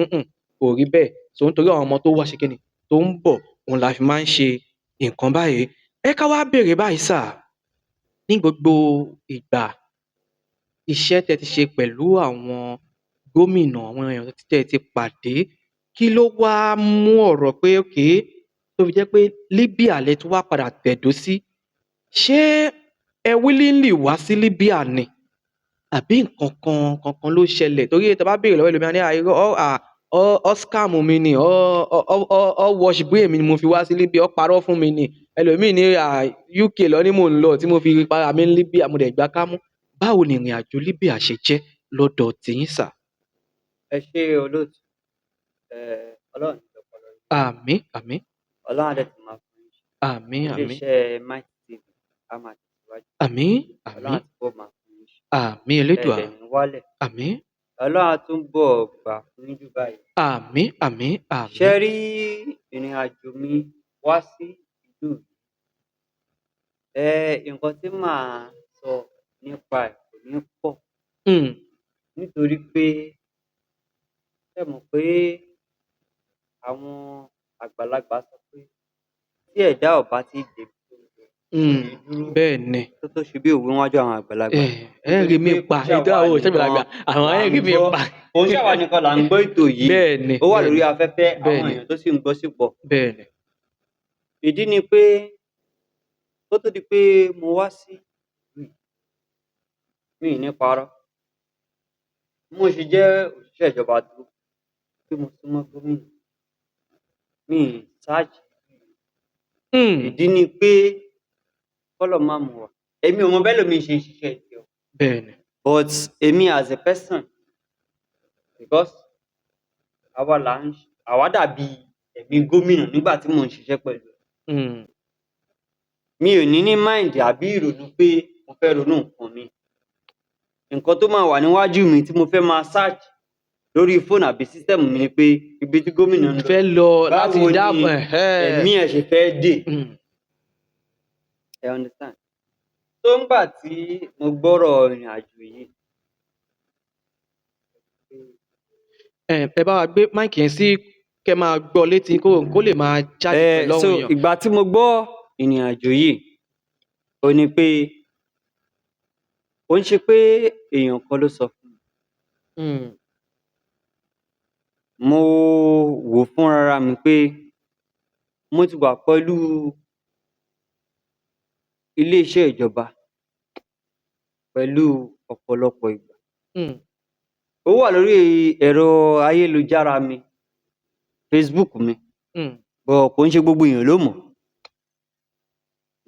kò rí bẹ́ẹ̀. So nítorí àwọn ọmọ tó wá ṣe kíni tó ń bọ̀, òun la fi máa ń ṣe nǹkan báyìí. Ẹ ká wá béèrè báyìí sà, ní gbogbo ìgbà iṣẹ́ tẹ́ ti ṣe pẹ̀lú àwọn gómìnà, àwọn èèyàn tẹ́ ti pàdé, kí ló wá mú ọ̀rọ̀ pé okay, tó fi jẹ́ pé Libya lẹ tún wá padà tẹ̀dó sí? Ṣé ẹ willingly wá sí Libya ni, àbí nǹkan kan kankan ló ṣẹlẹ̀? Torí tẹ́ bá béèrè lọ́wọ́ ẹlòmíì, á ní à irọ́ à Ọ scam mi ni, ọ wash brain mi ni mo fi wá sí Libya, ọ parọ́ fún mi ni. Ẹlòmíì ní UK lọ ní mò ń lọ tí mo fi para mi ní Libya, mo dẹ̀ gbá kámú. Báwo ni ìrìn àjò Libya ṣe jẹ́ lọ́dọ̀ tiyín sà? Ẹ ṣé olóòtú. Ọlọ́run ní ọpọlọ yín. Àmín, àmín. Ọlọ́run á dẹ̀ tún máa fún yín ṣe. Àmín, àmín. Iléeṣẹ́ Mighty TV á máa tẹ̀síwájú. Àmín. Ọlọ́run á Àmín. túbọ̀ máa fún yín ṣe. Àmín Ẹ Elédùà. dẹ̀ ní wálẹ̀. Àmín. Ọlọ́run á túbọ̀ gbà fún yín jù báyìí. Àmín, àmín. Ṣé Àmín. rí ìrìn àjò mi wá sí ìlú yìí? Nǹkan tí màá sọ nípa ẹ̀ kò ní pọ̀ nítorí pé ṣé ẹ mọ̀ pé àwọn àgbàlagbà sọ pé tí ẹ̀dá ò bá tíì débi tó ń lọ, kò ní dúró. Bẹ́ẹ̀ ni. Tó ṣe bí òwe níwájú àwọn àgbàlagbà. Ẹ ẹ Nítorí rí mi pé pa kò ń ètò ṣàwa àwọn òṣèlú nìkan àwọn là ẹ ń rí mi gbọ́, pa. kò ń ṣàwa nìkan là ń gbọ́ ètò yìí. Bẹ́ẹ̀ ni. Ó wà Bẹ́ẹ̀ lórí ni. afẹ́fẹ́, Bẹ́ẹ̀ àwọn ni. èèyàn tó sì ń gbọ́ sì pọ̀. Bẹ́ẹ̀ ni. Ìdí ni pé kó tó di pé mo wá sí ìlú yìí, mi ì ní parọ́. Bí mo ṣe jẹ́ òṣìṣẹ́ ìjọba tó, pé mo súnmọ́ gómìnà, mi ì search. Ìdí ni pé k'Ọlọ́run má mú wa. Èmi ò mọ bẹ́lòmíì ṣe ń ṣiṣẹ́ tiẹ̀ o. Bẹ́ẹ̀ ni. But èmi as a person, because àwa là ń, àwa dàbí ẹ̀mí gómìnà nígbà tí mò ń ṣiṣẹ́ pẹ̀lú ẹ̀. Mi ò ní ní mind àbí ìrònú pé mo fẹ́ ronú nǹkan míì. Nǹkan tó máa wà níwájú mi tí mo fẹ́ máa search lórí fóònù àbí system mi ni pé ibi tí gómìnà ń lọ, fẹ́ lọ láti báwo dáàbò ni ẹ̀mí ẹ̀ ṣe fẹ́ dè. Ẹ understand? So ńgbà tí mo gbọ́rọ̀ ìrìn àjò yìí, Ẹ bá wa gbé mic yẹn sí kẹ́ máa gbọ́ létí kó lè máa jáde pẹ̀lú so àwọn èèyàn. Ìgbà tí mo gbọ́ ìrìn àjò yìí, ó ní pé kò ń ṣe pé èèyàn kan ló sọ fún mi. Mo wò ó fúnra mi pé mo ti wà pẹ̀lú ilé-iṣẹ́ ìjọba pẹ̀lú ọ̀pọ̀lọpọ̀ ìgbà. Ó wà lórí ẹ̀rọ ayélujára mi, Facebook mi, but kò ń ṣe gbogbo èèyàn ló mọ̀.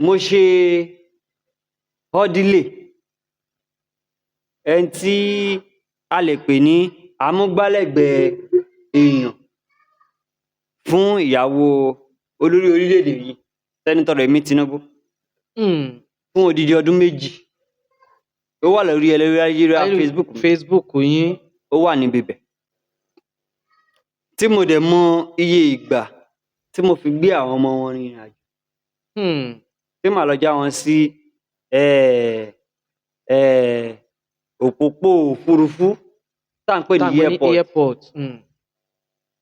Mo ṣe orderly, ẹni tí a lè pè ní amúgbálẹ́gbẹ̀ẹ́ èèyàn fún ìyàwó olórí orílẹ̀-èdè yìí, Senator Rẹ̀mí Tinubu, fún odidi ọdún 2. Ó wà lórí ẹ̀rọ ayélujára Facebook mi. Facebook yín. Ó wà níbi ibẹ̀. Tí mo dẹ̀ mọ iye ìgbà tí mo fi gbé àwọn ọmọ wọn rìnrìn àjò. Tí màá lọ já wọn sí òpópó òfurufú tá à ń pè Tá à ní ń pè ní airport. Airport.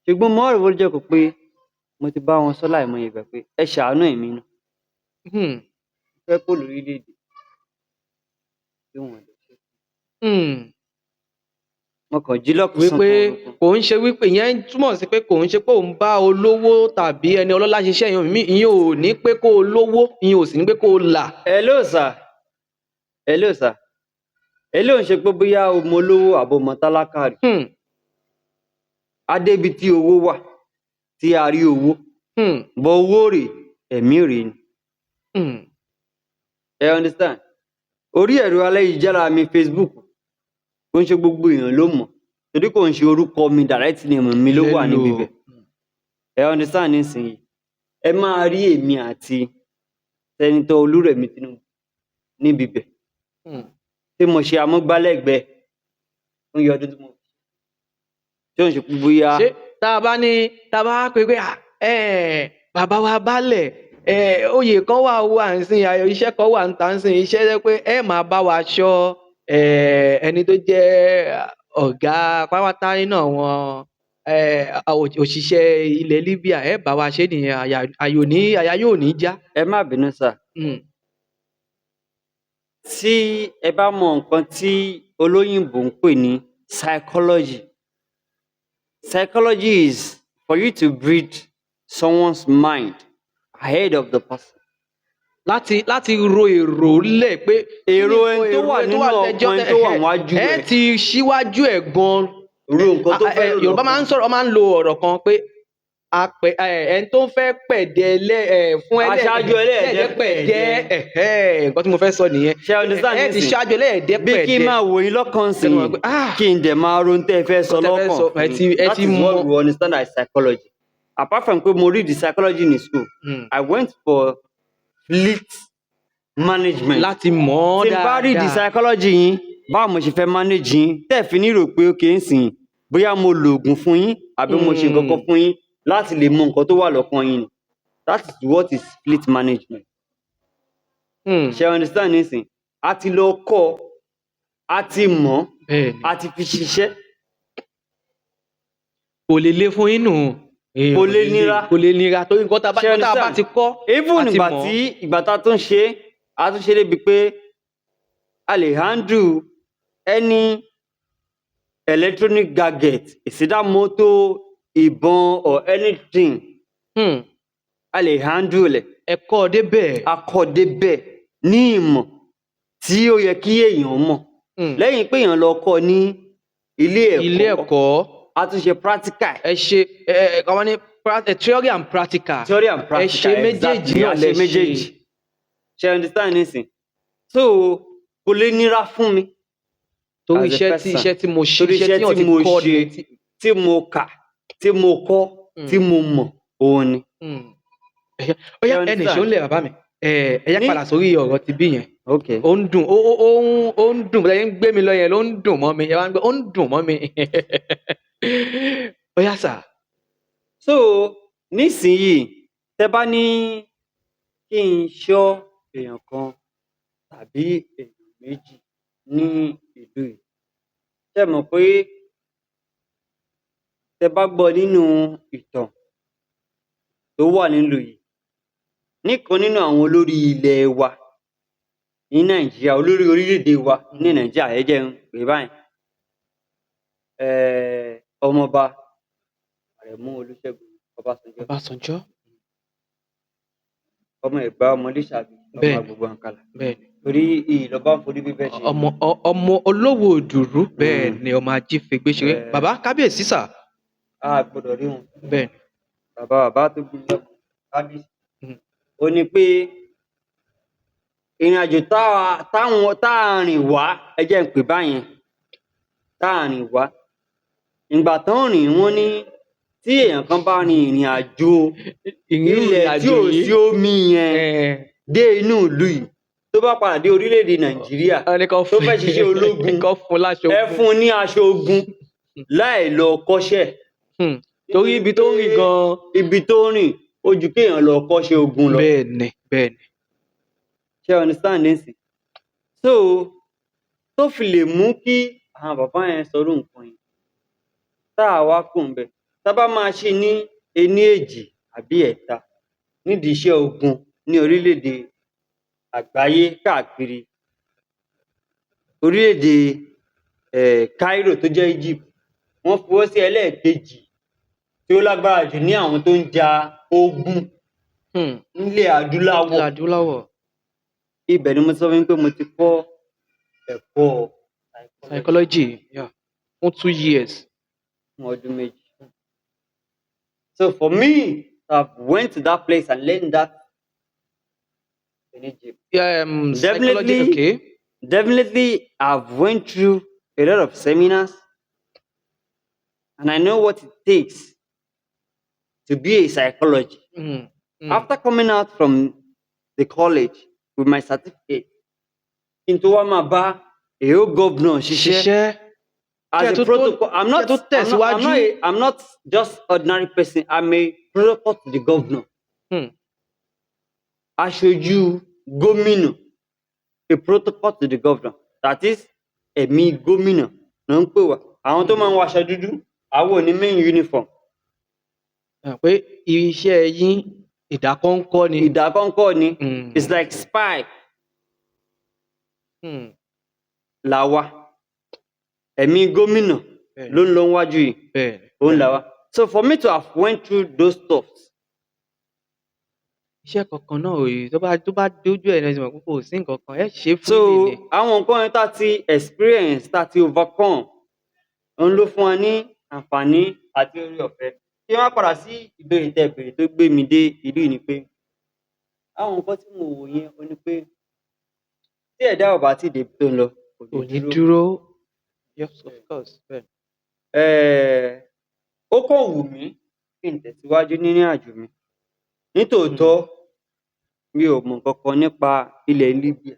Ṣùgbọ́n mo wá rò lọ́jọ́ kan pé mo ti bá wọn sọ láìmọye ìgbà pé ẹ ṣàánú èmi náà. Mo fẹ́ kúrò lórílẹ̀-èdè tí wọn ò lè ṣe. Mo kàn jí lọ́sàn-án Wípé kan òru kan. Kò ń ṣe wípé ìyẹn túmọ̀ sí pé kò ń ṣe pé òun bá olówó tàbí ẹni ọlọ́lá ṣiṣẹ́ yẹn, ìyẹn ò ní pé kó o lówó, ìyẹn ò sì ní pé kó o là. Hello sir. Hello sir. Eléyìí ò ń ṣe pé bóyá o mọ olówó àbí o mọ tálákà rí. A débi tí owó wà, tí a rí owó. But owó rèé, ẹ̀mí rèé ni. Ẹ understand? Orí ẹ̀rọ ayélujára mi Facebook, kò ń ṣe gbogbo èèyàn ló mọ̀ torí kò ń ṣe orúkọ mi, direct name mi ló wà Lẹ́ níbi lò. ibẹ̀. Ẹ understand nísìnyí? Ẹ máa rí èmi àti Senator Olúrẹ̀mí Tinubu níbi ibẹ̀ tí mo ṣe amúgbálẹ́gbẹ̀ẹ́ fún iye ọdún tí mo tí ò ń ṣe pé bóyá Ṣé tá a bá ní tá a bá pè pé bàbá wa baálẹ̀, oyè kan wà ó wà ń sìn, iṣẹ́ kan wà ń tà ń sìn, iṣẹ́ jẹ́ pé ẹ máa bá wa ṣọ́ ẹni tó jẹ́ ọ̀gá pátápátá nínú àwọn òṣìṣẹ́ ilẹ̀ Libya, ẹ bá wa ṣe nìyẹn, àyà àyò ní àyà yóò ní já. Ẹ má bínú sir. Tí ẹ bá mọ nǹkan tí olóyìnbó ń pè ní psychology. Psychology is for you to read someone's mind ahead of the person. Láti ro èrò lẹ̀ pé Èrò ẹni tó wà nínú ọkàn ẹni tó wà níwájú ẹ ẹ. ti ṣíwájú ẹ̀ gan. Ro nǹkan tó Ah, fẹ́ rò Yorùbá máa ń lọ́kàn. sọ̀rọ̀, máa ń lo ọ̀rọ̀ kan pé ẹni tó ń fẹ́ pẹ̀dẹ̀ fún Aṣáájú ẹlẹ́ẹ̀dẹ́ pẹ̀dẹ̀. Ẹ̀hẹ́, nǹkan tí mo fẹ́ sọ nìyẹn. Ṣé understand Ẹ ti nísìn? ṣáájú ẹlẹ́ẹ̀dẹ́ Bí pẹ̀dẹ̀. kí n máa wò yín lọ́kàn sí Kí n máa pé, ah! kí n dẹ̀ máa ronú tẹ́ ẹ fẹ́ sọ Nǹkan tẹ́ ẹ fẹ́ lọ́kàn. sọ, ẹ That ti is what mọ̀. we understand as psychology. Apart from pé mo read the psychology in school, I went for fleet management. Láti mọ̀ ọ́ Tí n bá read the dáadáa. psychology yín, báwo mo ṣe fẹ́ manage yín, tẹ́ ẹ fi ní rò pé ó kì í sìn bóyá mo lo oògùn fún yín àbí mo ṣe nǹkan kan fún yín láti lè mọ nǹkan tó wà lọ́kàn yín ni. That is what is fleet management. Ṣé ẹ understand nísìn? A ti lọ kọ́, a ti mọ̀, a ti fi ṣiṣẹ́. Kò lè le fún yín nù. Kò lè nira. Kò lè nira torí nǹkan tá a bá Ṣé nǹkan tá a bá understand? ti kọ́, Even a ti ìgbà mọ̀. tí ìgbà tá a tún ṣe, a tún ṣe débi pé a lè handle any electronic gadget, is either motor, ìbọn or anything. A lè handle ẹ̀. Ẹ kọ́ ọ débẹ̀. A kọ́ débẹ̀ ní ìmọ̀ tí ó yẹ kí èèyàn mọ̀. Lẹ́yìn pé èèyàn lọ kọ́ ní ilé ẹ̀kọ́, Ilé ẹ̀kọ́. a tún ṣe practical. Ẹ ṣe ẹ ẹ àwọn ní theory and practical. Theory and practical. Ẹ ṣe méjèèjì Exactly, náà a lẹ ṣe méjèèjì. Ṣé ẹ understand nísìn? So kò lè nira fún mi Torí as a iṣẹ́ tí person. iṣẹ́ tí mo ṣe, Torí iṣẹ́ iṣẹ́ tí wọ́n tí ti mo kọ́ ṣe, ni tí mo kà, tí mo kọ́, tí mo mọ̀, òun ni. Ó yá, Ṣé ẹnì understand? ṣó ń lẹ̀ bàbá mi. Ẹ yá, padà sórí ọ̀rọ̀ ti bí yẹn. Okay. Ó ń dùn, ó ń dùn bí ẹ ń gbé mi lọ yẹn ló ń dùn mọ́ mi. Ẹ wá ń gbé, ó ń dùn mọ́ mi. Ó yá sà. So nísìnyìí, tẹ bá ní kí n ṣọ́ èèyàn kan tàbí èèyàn méjì ní ìlú yìí, ṣé ẹ mọ̀ pé tẹ bá gbọ́ nínú ìtàn tó wà nílùú yìí, níkan nínú àwọn olórí ilẹ̀ wa ní Nàìjíríà, olórí orílẹ̀-èdè wa ní Nàìjíríà, ẹ jẹ́ n pè é báyẹn, Ọmọọba Àrẹ̀mú Olúṣẹ́gun Ọbásanjọ́, Ọbásanjọ́. ọmọ Ẹ̀gbá, ọmọ Lísàbí, ọmọ Agbogbo Àǹkàlà, torí iyì lọba ń forí bíbẹ́ ṣe. Ọmọ olówó òdùrú, bẹ́ẹ̀ ni, ọmọ ajífẹgbé ṣeré. Bàbá kábíyèsí sà. A gbọ́dọ̀ rí wọn. Bàbá bàbá tó bí lọ́mọ, kábíyèsí. Ó ní pé ìrìn àjò táwọn tá a rìn wá, ẹ jẹ́ n pè báyẹn, tá a rìn wá, ìgbà tán rìn, wọ́n ní tí èèyàn kan bá rin ìrìn àjò ilẹ̀ tí ò sí omi yẹn dé inú ìlú yìí, tó bá padà dé orílẹ̀-èdè Nàìjíríà, tó fẹ́ ṣiṣẹ́ ológun, kọ́ fún láṣọ ẹ ogun. Fún un ní aṣọ ogun láì lọ kọ́ṣẹ́. Torí ibi tó ń rìn gan. Ibi tó ń rìn ó ju kéèyàn lọ kọ́ṣẹ́ ogun lọ. bẹ́ẹ̀ ni bẹ́ẹ̀ ni Ṣé ẹ understand nísìn? So tó fi lè mú kí àwọn bàbá yẹn sọrú nǹkan yẹn, tá a wá kù ńbẹ̀, tá a bá máa ṣe ní ení, èjì àbí ẹ̀ta nídìí iṣẹ́ ogun ní orílẹ̀-èdè àgbáyé káàkiri, orílẹ̀-èdè Cairo tó jẹ́ Egypt, wọ́n fi wọ́n sí ẹlẹ́ẹ̀kejì tí ó lágbára jù ní àwọn tó ń ja ogun nílẹ̀ adúláwọ̀. Ilẹ̀ adúláwọ̀. Ibẹ̀ ni mo ti sọ fún yín pé mo ti kọ́ ẹ̀kọ́ psychology Psychology, yeah, fún 2 years. Fún ọdún 2. So for me to have went to that place and learned that in Egypt, Psychology. Definitely I've went through a lot of seminars and I know what it takes to be a psychology. After coming out from the college with my certificate, kí n tó wá máa bá èyó governor ṣiṣẹ́ Ṣiṣẹ́ as Kí ẹ a protocol, I'm kí not, ẹ tó I'm not, I'm tẹ̀síwájú. not, I'm not just ordinary person. I'm a protocol to the governor. Aṣojú gómìnà, a protocol to the governor. That is, ẹ̀mí gómìnà ló ń pè wá. Àwọn tó máa ń wọ aṣọ dúdú, àwọn ò ní main uniform. Ẹ pé iṣẹ́ yín, ìdákọ́ńkọ́ ni. Ìdákọ́ńkọ́ ni. It's like spy làwa. Ẹ̀mí gómìnà ló ń lọ wájú yìí. Òun làwa. So for me to have went through those stuffs, Iṣẹ́ kankan náà ò yìí tó bá dójú ẹ̀ náà, mọ̀ pé kò sí nǹkan kan ẹ ṣe so freely ni. àwọn nǹkan yẹn tá ti experience, tá ti overcome, Òun ló fún wa ní àǹfààní àti oore ọ̀fẹ́. Kí n wá padà sí ìbéèrè tẹ́ ẹ béèrè tó gbé mi dé ìlú yìí ni pé àwọn nǹkan tí mo wò yẹn, òhun ni pé tí ẹ̀dá ò bá tíì débi tó ń lọ, kò Kò ní ní dúró. dúró. Yes, of course, bẹ́ẹ̀. Ó kàn wù mí kí n tẹ̀síwájú nínú ìrìnàjò mi. Nítòótọ́, mi ò mọ̀ nǹkan kan nípa ilẹ̀ Libya.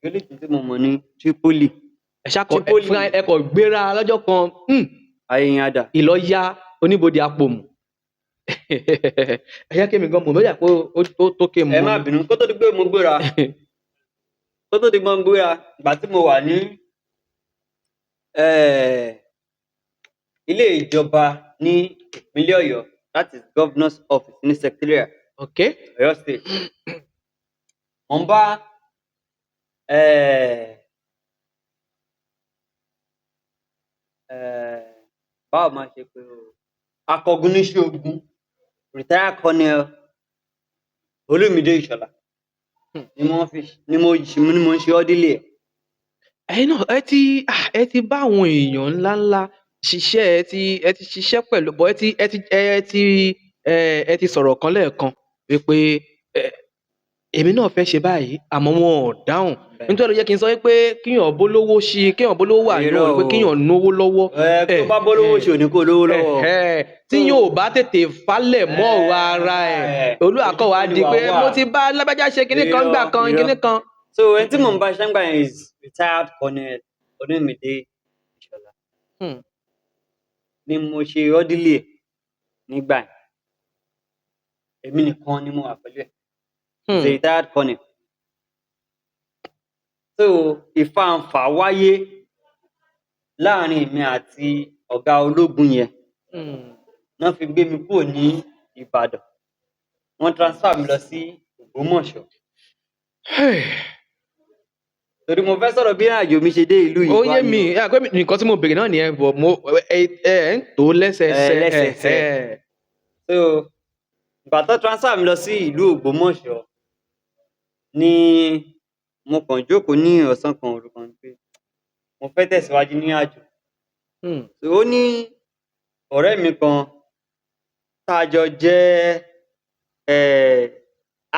Eléyìí tí mo mọ̀ ní Tripoli. Ẹ ṣáà kọ ẹ Tripoli. Fúnra ẹ kọ gbéra lọ́jọ́ kan, Àyìnyàdà. Ìlọ́ya oníbodè apòmù. Ẹ jẹ́ kí èmi gan mọ̀ bóyá pé ó tó kí n Ẹ mọ̀ má ni. bínú, kó tó di pé mo gbéra, kó tó di pé mo gbéra, ìgbà tí mo wà ní ilé ìjọba ní ìpínlẹ̀ Ọ̀yọ́, that is governor's office ní secretariat, Ọ̀yọ́ State. Mo ń bá báwo máa ṣe pé o, akọgun níṣẹ́ ogun, retired Colonel Olúmídé Ìṣọ̀lá ni wọ́n fi ni mo ni mo ń ṣe orderly ẹ̀. Ẹ̀yin náà ẹ ti bá àwọn èèyàn ńláńlá ṣiṣẹ́, ẹ ti ṣiṣẹ́ pẹ̀lú bọ́ ẹ ti sọ̀rọ̀ kan lẹ́ẹ̀kan wípé èmi náà fẹ́ ṣe báyìí, àmọ́ wọn ò dáhùn. Nítorí ló jẹ́ kí n sọ wípé kíyàn bólówó ṣe, kíyàn bólówó wà ní Irọ́ òun pé o. kíyàn náwó lọ́wọ́. Ẹ tó bá bólówó ṣe ò ní kó lówó lọ́wọ́. Tí yóò bá tètè falẹ̀ mọ́ ọ̀rọ̀ ara ẹ̀, olúwa kọ́ wa di pé mo ti bá lágbájá ṣe kinní kan gbà kan Irọ́. kinní kan. So ẹni tí mò ń bá ṣiṣẹ́ ńgbà yẹn is retired Colonel Olúmídé Ìṣọ̀lá ni mo ṣe orderly ẹ̀ nígbà yẹn. Èmi nìkan ni mo wà pẹ̀lú ẹ̀. He's a retired colonel. So ìfàǹfà wáyé láàrin èmi àti ọ̀gá ológun yẹn náà fi gbé mi kúrò ní Ìbàdàn. Wọ́n transfer mi lọ sí Ògbómọ̀ṣọ́. Torí mo fẹ́ sọ̀rọ̀ bí ìrìnàjò mi ṣe dé ìlú yìí Ó wá yé ni mi o. ẹ pé nǹkan tí mo béèrè náà nìyẹn, bọ̀ mo ẹ ẹ ń tó lẹ́sẹẹsẹ. Ẹ, lẹ́sẹẹsẹ. So ìgbà tó transfer mi lọ sí ìlú Ògbómọ̀ṣọ́ ni mo kàn jókòó ní ọ̀sán kan òru kan pé mo fẹ́ tẹ̀síwájú ní àjò. So ó ní ọ̀rẹ́ mi kan tá a jọ jẹ́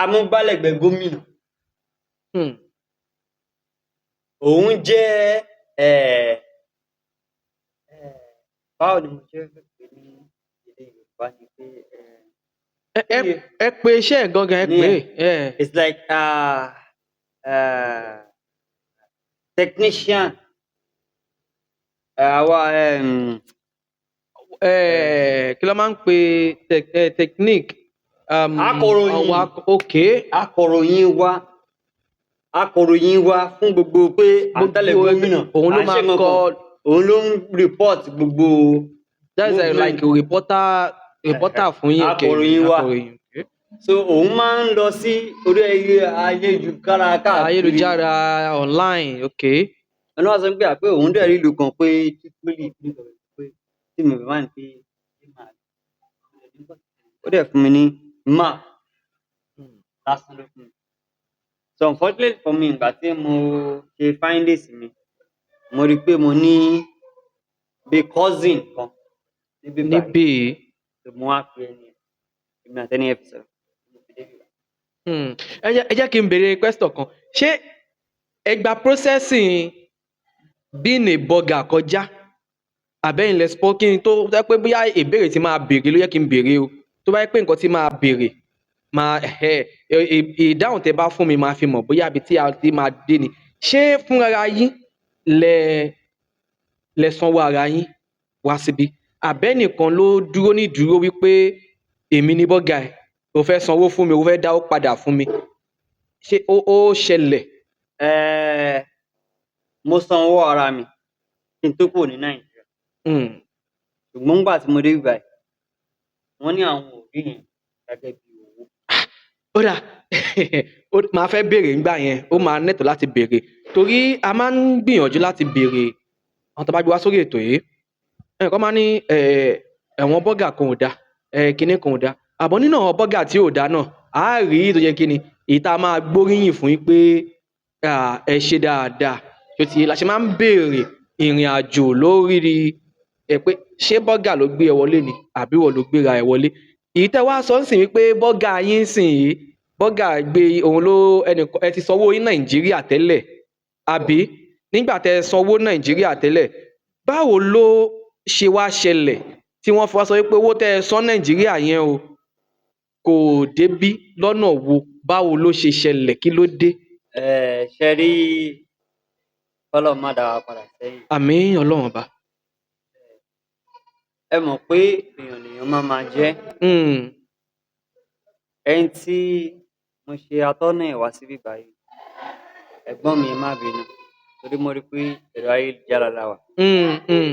amúgbálẹ́gbẹ̀ẹ́ gómìnà. Òun jẹ́ báwo ni mo ṣe fẹ́ pè é ní èdè Yorùbá ni pé Ẹ pe iṣẹ́ ẹ̀ gangan, ẹ Ní pè é. It's like technician àwa Kí ló máa ń pe technique? Akọ̀ròyìn. Ok. Akọ̀ròyìn wa fún gbogbo pé à ń tẹ̀lé Gbogbo gómìnà, òun ló à ń máa ṣe nǹkan kọ kan. Òun ló ń report gbogbo That is movement. like a reporter fún yín. Okay. Akọ̀ròyìn wa. Akọ̀ròyìn, okay. So òun máa ń lọ sí orí ayélujára káàkiri. Ayélujára online, okay. Ẹni wá sọ pé àpé òun dẹ̀ rí ìlú kan pé Tripoli pé tí mi ò bá ní pé ó dẹ̀ fún mi ní map lásán ló fún mi. So unfortunately for me, ìgbà tí mo ṣe findings mi, mo rí i pé mo ní bí cousin kan níbí báyìí. Níbí. So mo wá pe ẹni yẹn, èmi àti ẹni yẹn fi sọ̀rọ̀, mo fi débi báyìí. Ẹ jẹ́ kí n béèrè question kan. Ṣé ẹ gba processing being a burger kọjá, àbẹ́yìn lẹ spọ́ kí n tó jẹ́ pé bóyá ìbéèrè tí máa béèrè ló yẹ kí n béèrè o? Tó bá jẹ́ pé nǹkan tí máa béèrè máa ìdáhùn tẹ́ bá fún mi, máa fi mọ̀ bóyá ibi tí a ti máa dé ni. Ṣé fúnra yín lẹ sanwó ara yín wá síbí, àbẹ́nìkan ló dúró ní ìdúró wípé èmi ní bọ́gà ẹ̀, o fẹ́ sanwó fún mi, o fẹ́ dáwó padà fún mi? Ṣé ó ṣẹlẹ̀? Mo san owó ara mi kí n tó kúrò ní Nàìjíríà. Ṣùgbọ́n nígbà tí mo dé ibí báyìí, wọ́n ní àwọn ò rí yẹn gẹ́gẹ́ bí owó. Ó dà, ó máa fẹ́ béèrè ńgbà yẹn, ó máa nẹ́tọ̀ọ́ láti béèrè, torí a máa ń gbìyànjú láti béèrè àwọn tó bá gbé wá sórí ètò yìí. Ẹnìkan máa ní ẹ̀wọ̀n bọ́gà kan ò dáa, kinní kan ò dáa, àmọ́ nínú àwọn bọ́gà tí ò dáa náà, á rí tó jẹ́ kíni èyí tá a máa gbóríyìn fún yín pé ẹ ṣe dáadáa. Tó ti yé la ṣe máa ń béèrè. Ìrìn àjò lórí ẹ pé ṣé bọ́gà ló gbé ẹ wọlé ni àbí wọ́n ló gbéra ẹ wọlé? Èyí tẹ́ wá sọ ń sìn wípé bọ́gà yín sìn yìí, bọ́gà gbé òun ló ẹnìkan. Ẹ ti sanwó ní Nàìjíríà tẹ́lẹ̀, àbí? Nígbà tẹ́ ẹ sanwó Nàìjíríà tẹ́lẹ̀, báwo ló ṣe wá ṣẹlẹ̀ tí wọ́n fi wá sọ wípé owó tẹ́ ẹ san Nàìjíríà yẹn o kò débí? Lọ́nà wo? Báwo ló ṣe ṣẹlẹ̀? Kí ló dé? Ẹ ṣe rí, kọ́lọ́run má dá wa padà sẹ́yìn. Àmín, Ọlọ́run Ọba. Ẹ mọ̀ pé èèyàn lèèyàn máa máa jẹ́. Ẹni tí mo ṣe atọ́nà ẹ̀ wá síbí báyìí, ẹ̀gbọ́n mi, ẹ má bínú, torí mo rí pé ẹ̀rọ ayélujára la wà.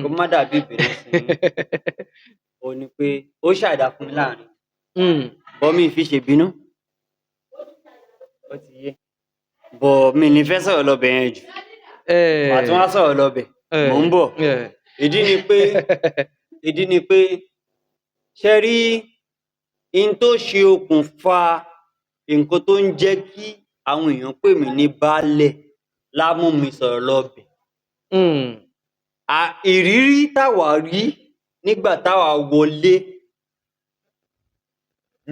Kó má dàbí ìbínú sí yín. Ó ní pé ó ṣàìdá fún mi láàrin. Bọ́ mi fi ṣèbínú. Ó ti yé. Bọ̀ mi ní fẹ́ sọ̀rọ̀ lọ́bẹ̀ yẹn jù. Màá tún wá sọ̀rọ̀ lọ́bẹ̀. Mò ń bọ̀. Ìdí ni pé ṣe rí in tó ṣe okùnfà nǹkan tó ń jẹ́ kí àwọn èèyàn pè mí ní baálẹ̀ lá mú mi sọ̀rọ̀ lọ́bẹ̀. Ìrírí táwa rí nígbà táwa wọlé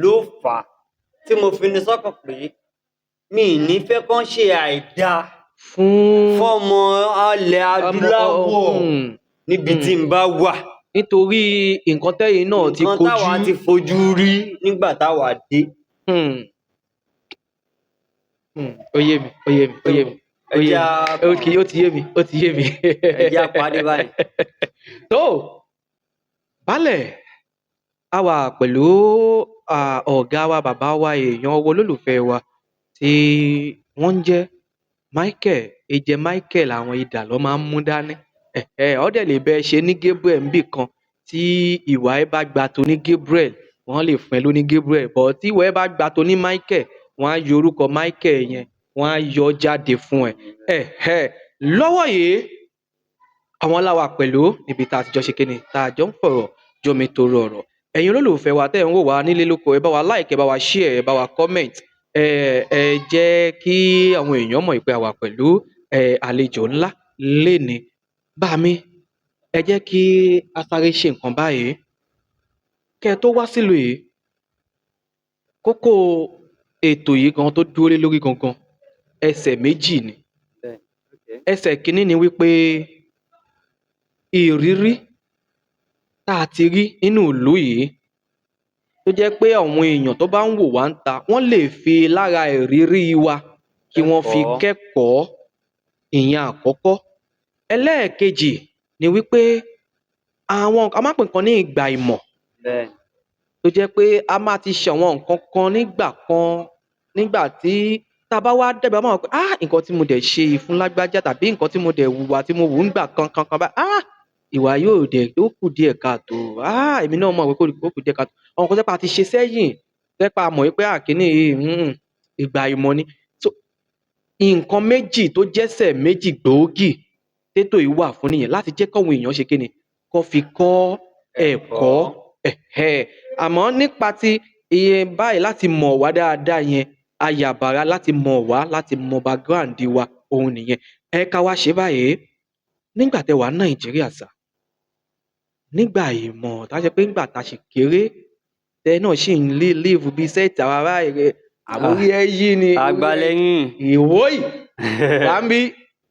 ló fà á tí mo fi ní sọ́kàn pé mi ì ní fẹ́ kán ṣe àìdáa fún fọ́mọ ilẹ̀ adúláwọ̀ níbi tí n bá wà. Nítorí nǹkan tẹ́yin náà ti Nǹkan táwa kojú. ti fojú rí nígbà táwa dé. Ó yé mi, ó yé mi, ó yé mi. Ẹ Ó yé jẹ́ mi. Ó ti yé mi, ó ti yé mi. Ẹ jẹ́ á parí báyìí. Tó baálẹ̀, a wà pẹ̀lú ọ̀gá wa, bàbá wa, èèyàn wo, olólùfẹ́ wa tí wọ́n ń jẹ́ Michael Ejẹ. Michael, àwọn idà ló máa ń mú dání. Ó dẹ̀ lè bẹ ṣe ní Gabriel níbì kan. Tí ìwà ẹ bá gba tó ní Gabriel, wọ́n lè fún ẹ lóní Gabriel, but tí ìwà ẹ bá gba tó ní Michael, wọ́n á yọ orúkọ Michael yẹn, wọ́n á yọ ọ́ jáde fún ẹ. Lọ́wọ́ yìí, àwọn aláwa pẹ̀lú níbi tá a ti jọ ṣe kíni, tá a jọ ń fọ̀rọ̀ jomi toro ọ̀rọ̀. Ẹ̀yin olólùfẹ́ wa tẹ́ ẹ̀ ń wò wá nílé lóko, ẹ bá wa like, ẹ bá wa share, ẹ bá wa comment. Ẹ jẹ́ kí àwọn èèyàn mọ̀ pé a wà pẹ̀lú àlejò ńlá léni. Bá mi, ẹ jẹ́ kí a sáré ṣe nǹkan báyìí. Kẹ́ ẹ tó wá sílùú yìí, kókó ètò yìí gan tó dúró lé lórí gangan, ẹsẹ̀ méjì ni. Bẹ́ẹ̀, okay. Ẹsẹ̀ kínní ni wípé ìrírí tá a ti rí nínú ìlú yìí, tó jẹ́ pé àwọn èèyàn tó bá ń wò wá ń ta, wọ́n lè fi lára ìrírí wa kí wọ́n fi Kẹ́kọ̀ọ́. kẹ́kọ̀ọ́. Ìyẹn àkọ́kọ́. Ẹlẹ́ẹ̀kejì ni wípé àwọn a máa ń pè nǹkan ní ìgbà ìmọ̀, tó jẹ́ pé a máa ti ṣe àwọn nǹkan kan nígbà kan, nígbà tí tá a bá wá dàgbà, a máa wò pé, "Ah, nǹkan tí mo dẹ̀ ṣe yìí fún lágbájá, tàbí nǹkan tí mo dẹ̀ hùwà tí mo hù nígbà kan kan kan báyìí, ah, ìwà yóò dẹ̀, ó kù díẹ̀ káàtó. Ah, èmi náà mọ̀ pé ó kù díẹ̀ káàtó." Àwọn nǹkan tó jẹ́ pé a ti ṣe sẹ́yìn, tó jẹ́ pé a mọ̀ wípé, ah, kíní yìí, ìgbà ìmọ̀ ni. So nǹkan méjì tó jẹ́sẹ̀ méjì gbòógì tétò yìí wà fún nìyẹn, láti jẹ́ káwọn èèyàn ṣe kíni, kán fi kọ́ ẹ̀kọ́. Àmọ́ nípa ti iye báyìí, láti mọ̀ wá dáadáa yẹn, ayàbàrá láti mọ̀ wá, láti mọ background wa, òun nìyẹn. Ẹ ká wá ṣe báyìí. Nígbà tẹ́ wà ní Nàìjíríà sà, nígbà ìmọ̀ tá ṣe pé nígbà tá a ṣì kéré, tẹ náà ṣì ń live bíi set àwa báyìí, àbórí ẹ yí ni? Àgbà lẹ́yìn. Ìwó yìí wà ń bí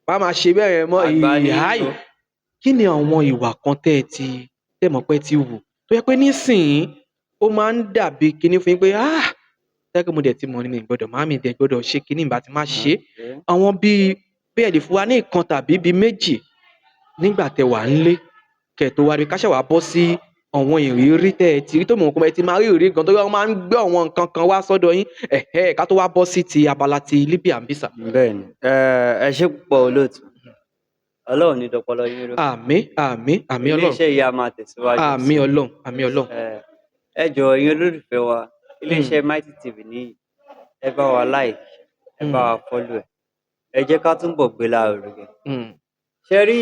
wàá máa ṣe bẹ́ẹ̀ yẹn mọ́. Àgbà ni ìhà yín yìí o. Kí ni àwọn ìwà kan tẹ́ ẹ ti tẹ́ ẹ mọ̀ pé ẹ ti hù, tó jẹ́ pé nísìnyí ó máa ń dàbí kinní fún yín pé, "Ah, tẹ́ pé mo dẹ̀ ti mọ̀ ni, mi ì gbọ́dọ̀ má, mi dẹ̀ gbọ́dọ̀ ṣe kinní, ìbá ti má ṣe é"? Àwọn bíi bí ẹ lè fún wa ní ìkan tàbí bíi méjì nígbà tẹ́ wà ńlé kẹ́ ẹ tó wá rí, ká ṣẹ̀ wá bọ́ sí àwọn ìrírí tẹ́ ẹ ti rí, tó mọ̀ pé ẹ ti máa rí ìrírí gan, torí wọ́n máa ń gbé àwọn nǹkan kan wá sọ́dọ̀ yín. Ká tó wá bọ́ sí ti abala ti Libya ń bí sà. Bẹ́ẹ̀ni, ẹ ṣé púpọ̀, olóòtú. Ọlọ́run ní dọpọlọ yín rú. Àmín, àmín, àmín Ọlọ́run. Iléeṣẹ́ yìí á máa tẹ̀síwájú sí. Àmín Ọlọ́run, àmín Ọlọ́run. Ẹ jọ̀ọ́, ẹ̀yin olólùfẹ́ wa, iléeṣẹ́ Mighty TV nìyí. Ẹ bá wa like, ẹ bá wa follow ẹ. Ẹ jẹ́ ká túbọ̀ gbé lárugẹ. Ṣé rí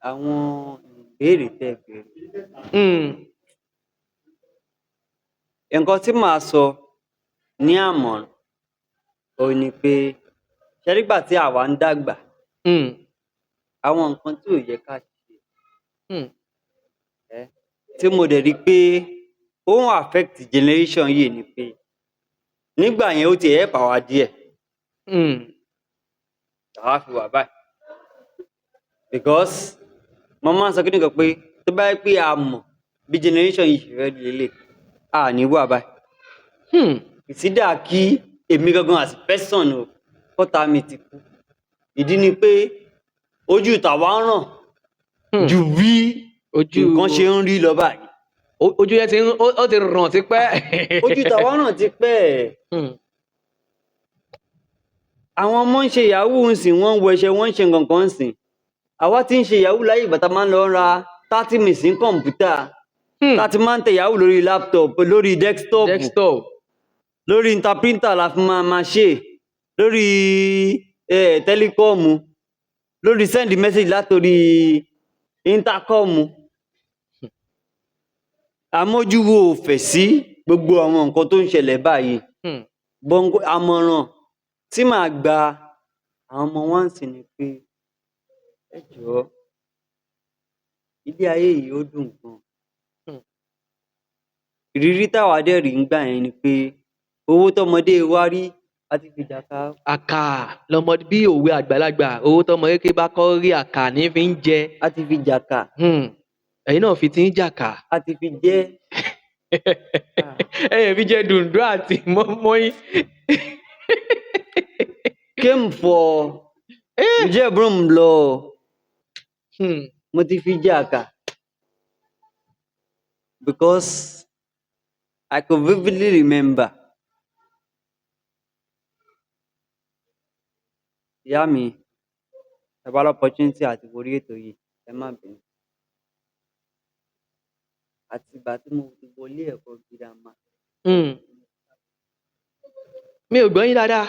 àwọn ìbéèrè tẹ́ ẹ béèrè? Nǹkan tí màá sọ ní àmọ̀ràn òun ni pé, ṣé rí ìgbà tí àwa ń dàgbà, Àwọn nǹkan tí ò yẹ ká ṣe tí mo dẹ̀ rí pé ó ń affect generation yìí ni pé nígbà yẹn, ó ti help àwa díẹ̀ àwa fi wà báyìí, because mo máa ń sọ kíní kan pé tó bá jẹ́ pé a mọ̀ bí generation yìí ṣe fẹ́ rí lélẹ̀, a ní wà báyìí. It's either kí èmi gangan as a person o, kọ́tàá mi ti kú. Ìdí ni pé ojú tàwa ń ràn ju bí Ojú nǹkan ṣe ń rí lọ báyìí. Ojú yẹn ti ń ó ti ràn tipẹ́. Ojú tàwa ràn ti pẹ́. Àwọn ọmọ ń ṣe yahoo ń sìn, wọ́n ń wọṣẹ, wọ́n ń ṣe nǹkan kan ń sìn. Àwa ti ń ṣe yahoo láyé ìgbà tá a máa ń lọ ra 30 minutes ní kọ̀ǹpútà, tá a ti máa ń tẹ yahoo lórí laptop, lórí desktop, Desktop. lórí interprinter la fi máa máa ṣe, lórí telecom, lórí send message látòrí intercom. Àmójúwò ò fẹ̀ sí gbogbo àwọn nǹkan tó ń ṣẹlẹ̀ báyìí. Bọ́ńgó àmọ̀ràn tí màá gba àwọn ọmọ wa ń sìn ni pé, ẹ jọ̀ọ́, ilé ayé yìí, ó dùn gan. Ìrírí táwa dẹ̀ rí ńgbà yẹn ni pé owó tọmọdé wa rí, a ti fi jàkà. Àkà lọmọ, bí òwe àgbàlagbà, owó tọmọ kékeré bá kọ́ rí, àkà ní fi ń jẹ. A ti fi jàkà. Ẹ̀yin náà fi ti ń jàkà. A ti fi jẹ́. Ẹ̀yin fi jẹ dùndú àti mọ́ínmọ́ín. Came for ǹjẹ́ broom lọ. Mo ti fi jẹ àkà because I could vividly remember ìyá mi. Ẹ bá l'opportunity àti orí ètò yìí, ẹ má bínú. Àti ìgbà tí mo ti wọlé ẹ̀kọ́ girama, Mi ò gbọ́ yín dáadáa.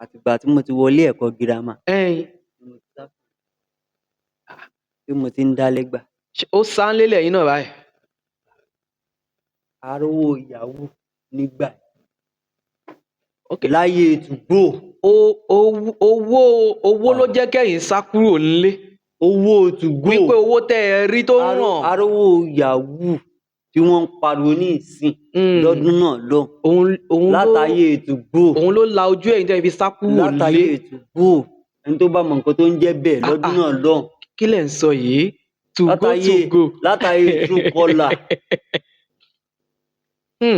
Àti ìgbà tí mo ti wọlé ẹ̀kọ́ girama ni mo ti sá, tí mo ti ń dá lẹ́gbà. Ṣé ó sá ń lélẹ̀ yín náà báyìí? Arówó yahoo nígbà láyé 2go. Owó ló jẹ́ kẹ́yìn sá kúrò nílé. Owó 2go. Wípé owó tẹ́ ẹ rí tó ràn. Arówó yahoo tí wọ́n ń pariwo ní ìsìn lọ́dún náà lọ Òun ló látàyè 2go. Òun ló la ojú ẹ̀yin tẹ́ ẹ fi sá kúrò Látàyè nílé. 2go, ẹni tó bá mọ nǹkan tó ń jẹ́ bẹ́ẹ̀ lọ́dún náà lọ. Kí lẹ̀ ń sọ yìí? 2go. Látàyè 2go. Látàyè Truecaller.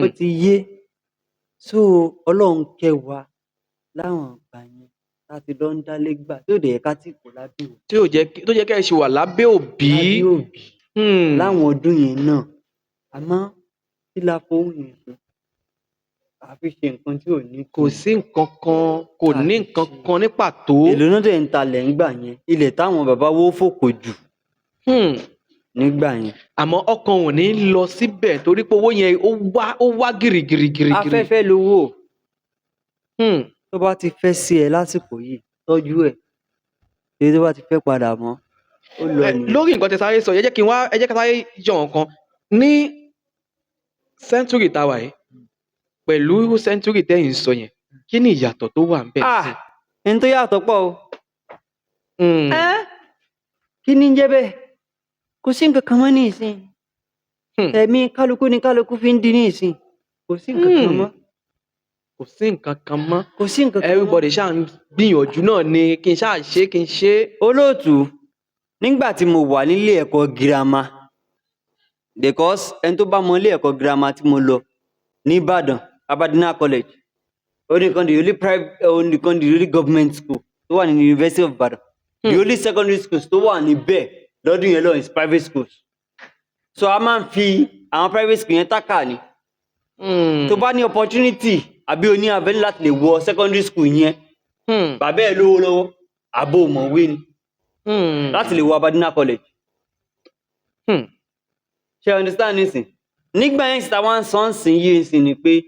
Ó ti yé. So Ọlọ́run kẹ́ wa láwọn ìgbà yẹn láti lọ ń dálé gbà tí ò dẹ̀ yẹ ká tí kò lábẹ́ òbí. Tí ò jẹ́ tó jẹ́ kẹ́ ẹ ṣì wà lábẹ́ òbí. Lábẹ́ òbí láwọn ọdún yẹn náà. Àmọ́ kí la fowó yẹn ṣe? A fi ṣe nǹkan tí ò ní Kò sí nǹkan kan, kò Tá a ní fi nǹkan ṣe. kan ní pàtó. Èló náà dẹ̀ ń talẹ̀ ńgbà yẹn? Ilẹ̀ táwọn bàbá wo fòkò jù nígbà yẹn. Àmọ́ ọkàn ò ní lọ síbẹ̀ torí pé owó yẹn, ó wá gìrìgìrì gìrì. Afẹ́fẹ́ lowó. Tó bá ti fẹ́ sí ẹ lásìkò yìí, tọ́jú ẹ̀. Èyí tó bá ti fẹ́ padà mọ́, ó lọ nìyẹn. Lórí nǹkan tẹ́ sáré sọ, ẹ jẹ́ kí n wá, ẹ jẹ́ ká sáré yọ nǹkan ní century tá a wà yìí pẹ̀lú century tẹ́yìn ń sọ yẹn. Kí ni ìyàtọ̀ tó wà ńbẹ̀ Ah, sí? N tó yàtọ̀ pọ̀ o. Ẹ́n, kí ni ń jẹ́ bẹ́ẹ̀? Kò sí nǹkan kan mọ́ ní ìsìn. Ẹ̀mí kálukú ni kálukú fi ń di ní ìsìn. Kò sí nǹkan kan mọ́. Kò sí nǹkan kan mọ́. Kò sí nǹkan kan mọ́. Everybody ṣáà ń gbìyànjú náà ni, kí n ṣáà ṣe, kí n ṣe. Olóòtú, nígbà tí mo wà nílé ẹ̀kọ́ girama, because ẹni tó bá mọ ilé ẹ̀kọ́ girama tí mo lọ ní Ìbàdàn, Abadina College, ó nìkan the only private, ó nìkan the only government school tó wà ní University of Ibadan. The only secondary schools tó wà níbẹ̀ lọ́dún yẹn lọ is private schools. So a máa ń fi àwọn private school yẹn tákà ni. Tó bá ní opportunity àbí o ní avenue láti lè wọ secondary school yẹn, bàbá ẹ̀ lówó lọ́wọ́ àbó mọ̀wé ni láti lè wọ Abadina College. Ṣé you understand nísìn? Nígbà yẹn síta wá ń sọ ń sìn yìí ń sìn ni pé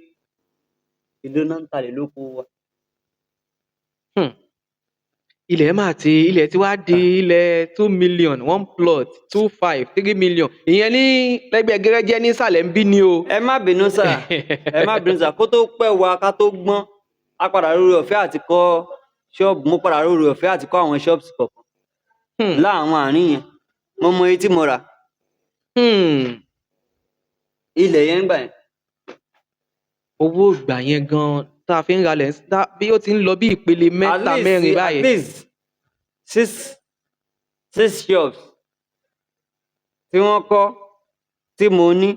èló náà ń talẹ̀ lóko wa. Ilẹ̀ ti wá di ilẹ̀ 2 million one plot, 2.5, 3 million, ìyẹn ní lẹ́gbẹ̀ẹ́ gẹ́rẹ́jẹ́ nísàlẹ̀ ń bí ni o. Ẹ má bínú sà, ẹ má bínú sà. Kó tó pẹ́ wa ká tó gbọ́n, a padà lórí ọ̀fẹ́ àti kọ́ ṣọ́ọ̀bù. Mo padà lórí ọ̀fẹ́ àti kọ́ àwọn shops kọ̀ọ̀kan. Láwọn àárín yẹn, mo mọ iye tí mo rà ilẹ̀ yẹn gbà yẹn. Owó ìgbà yẹn gan tá a fi ń ralẹ̀ bí ó ti ń lọ bí ìpele At mẹ́ta least mẹ́rin at báyìí. least six shops tí wọ́n kọ́ tí mo ní,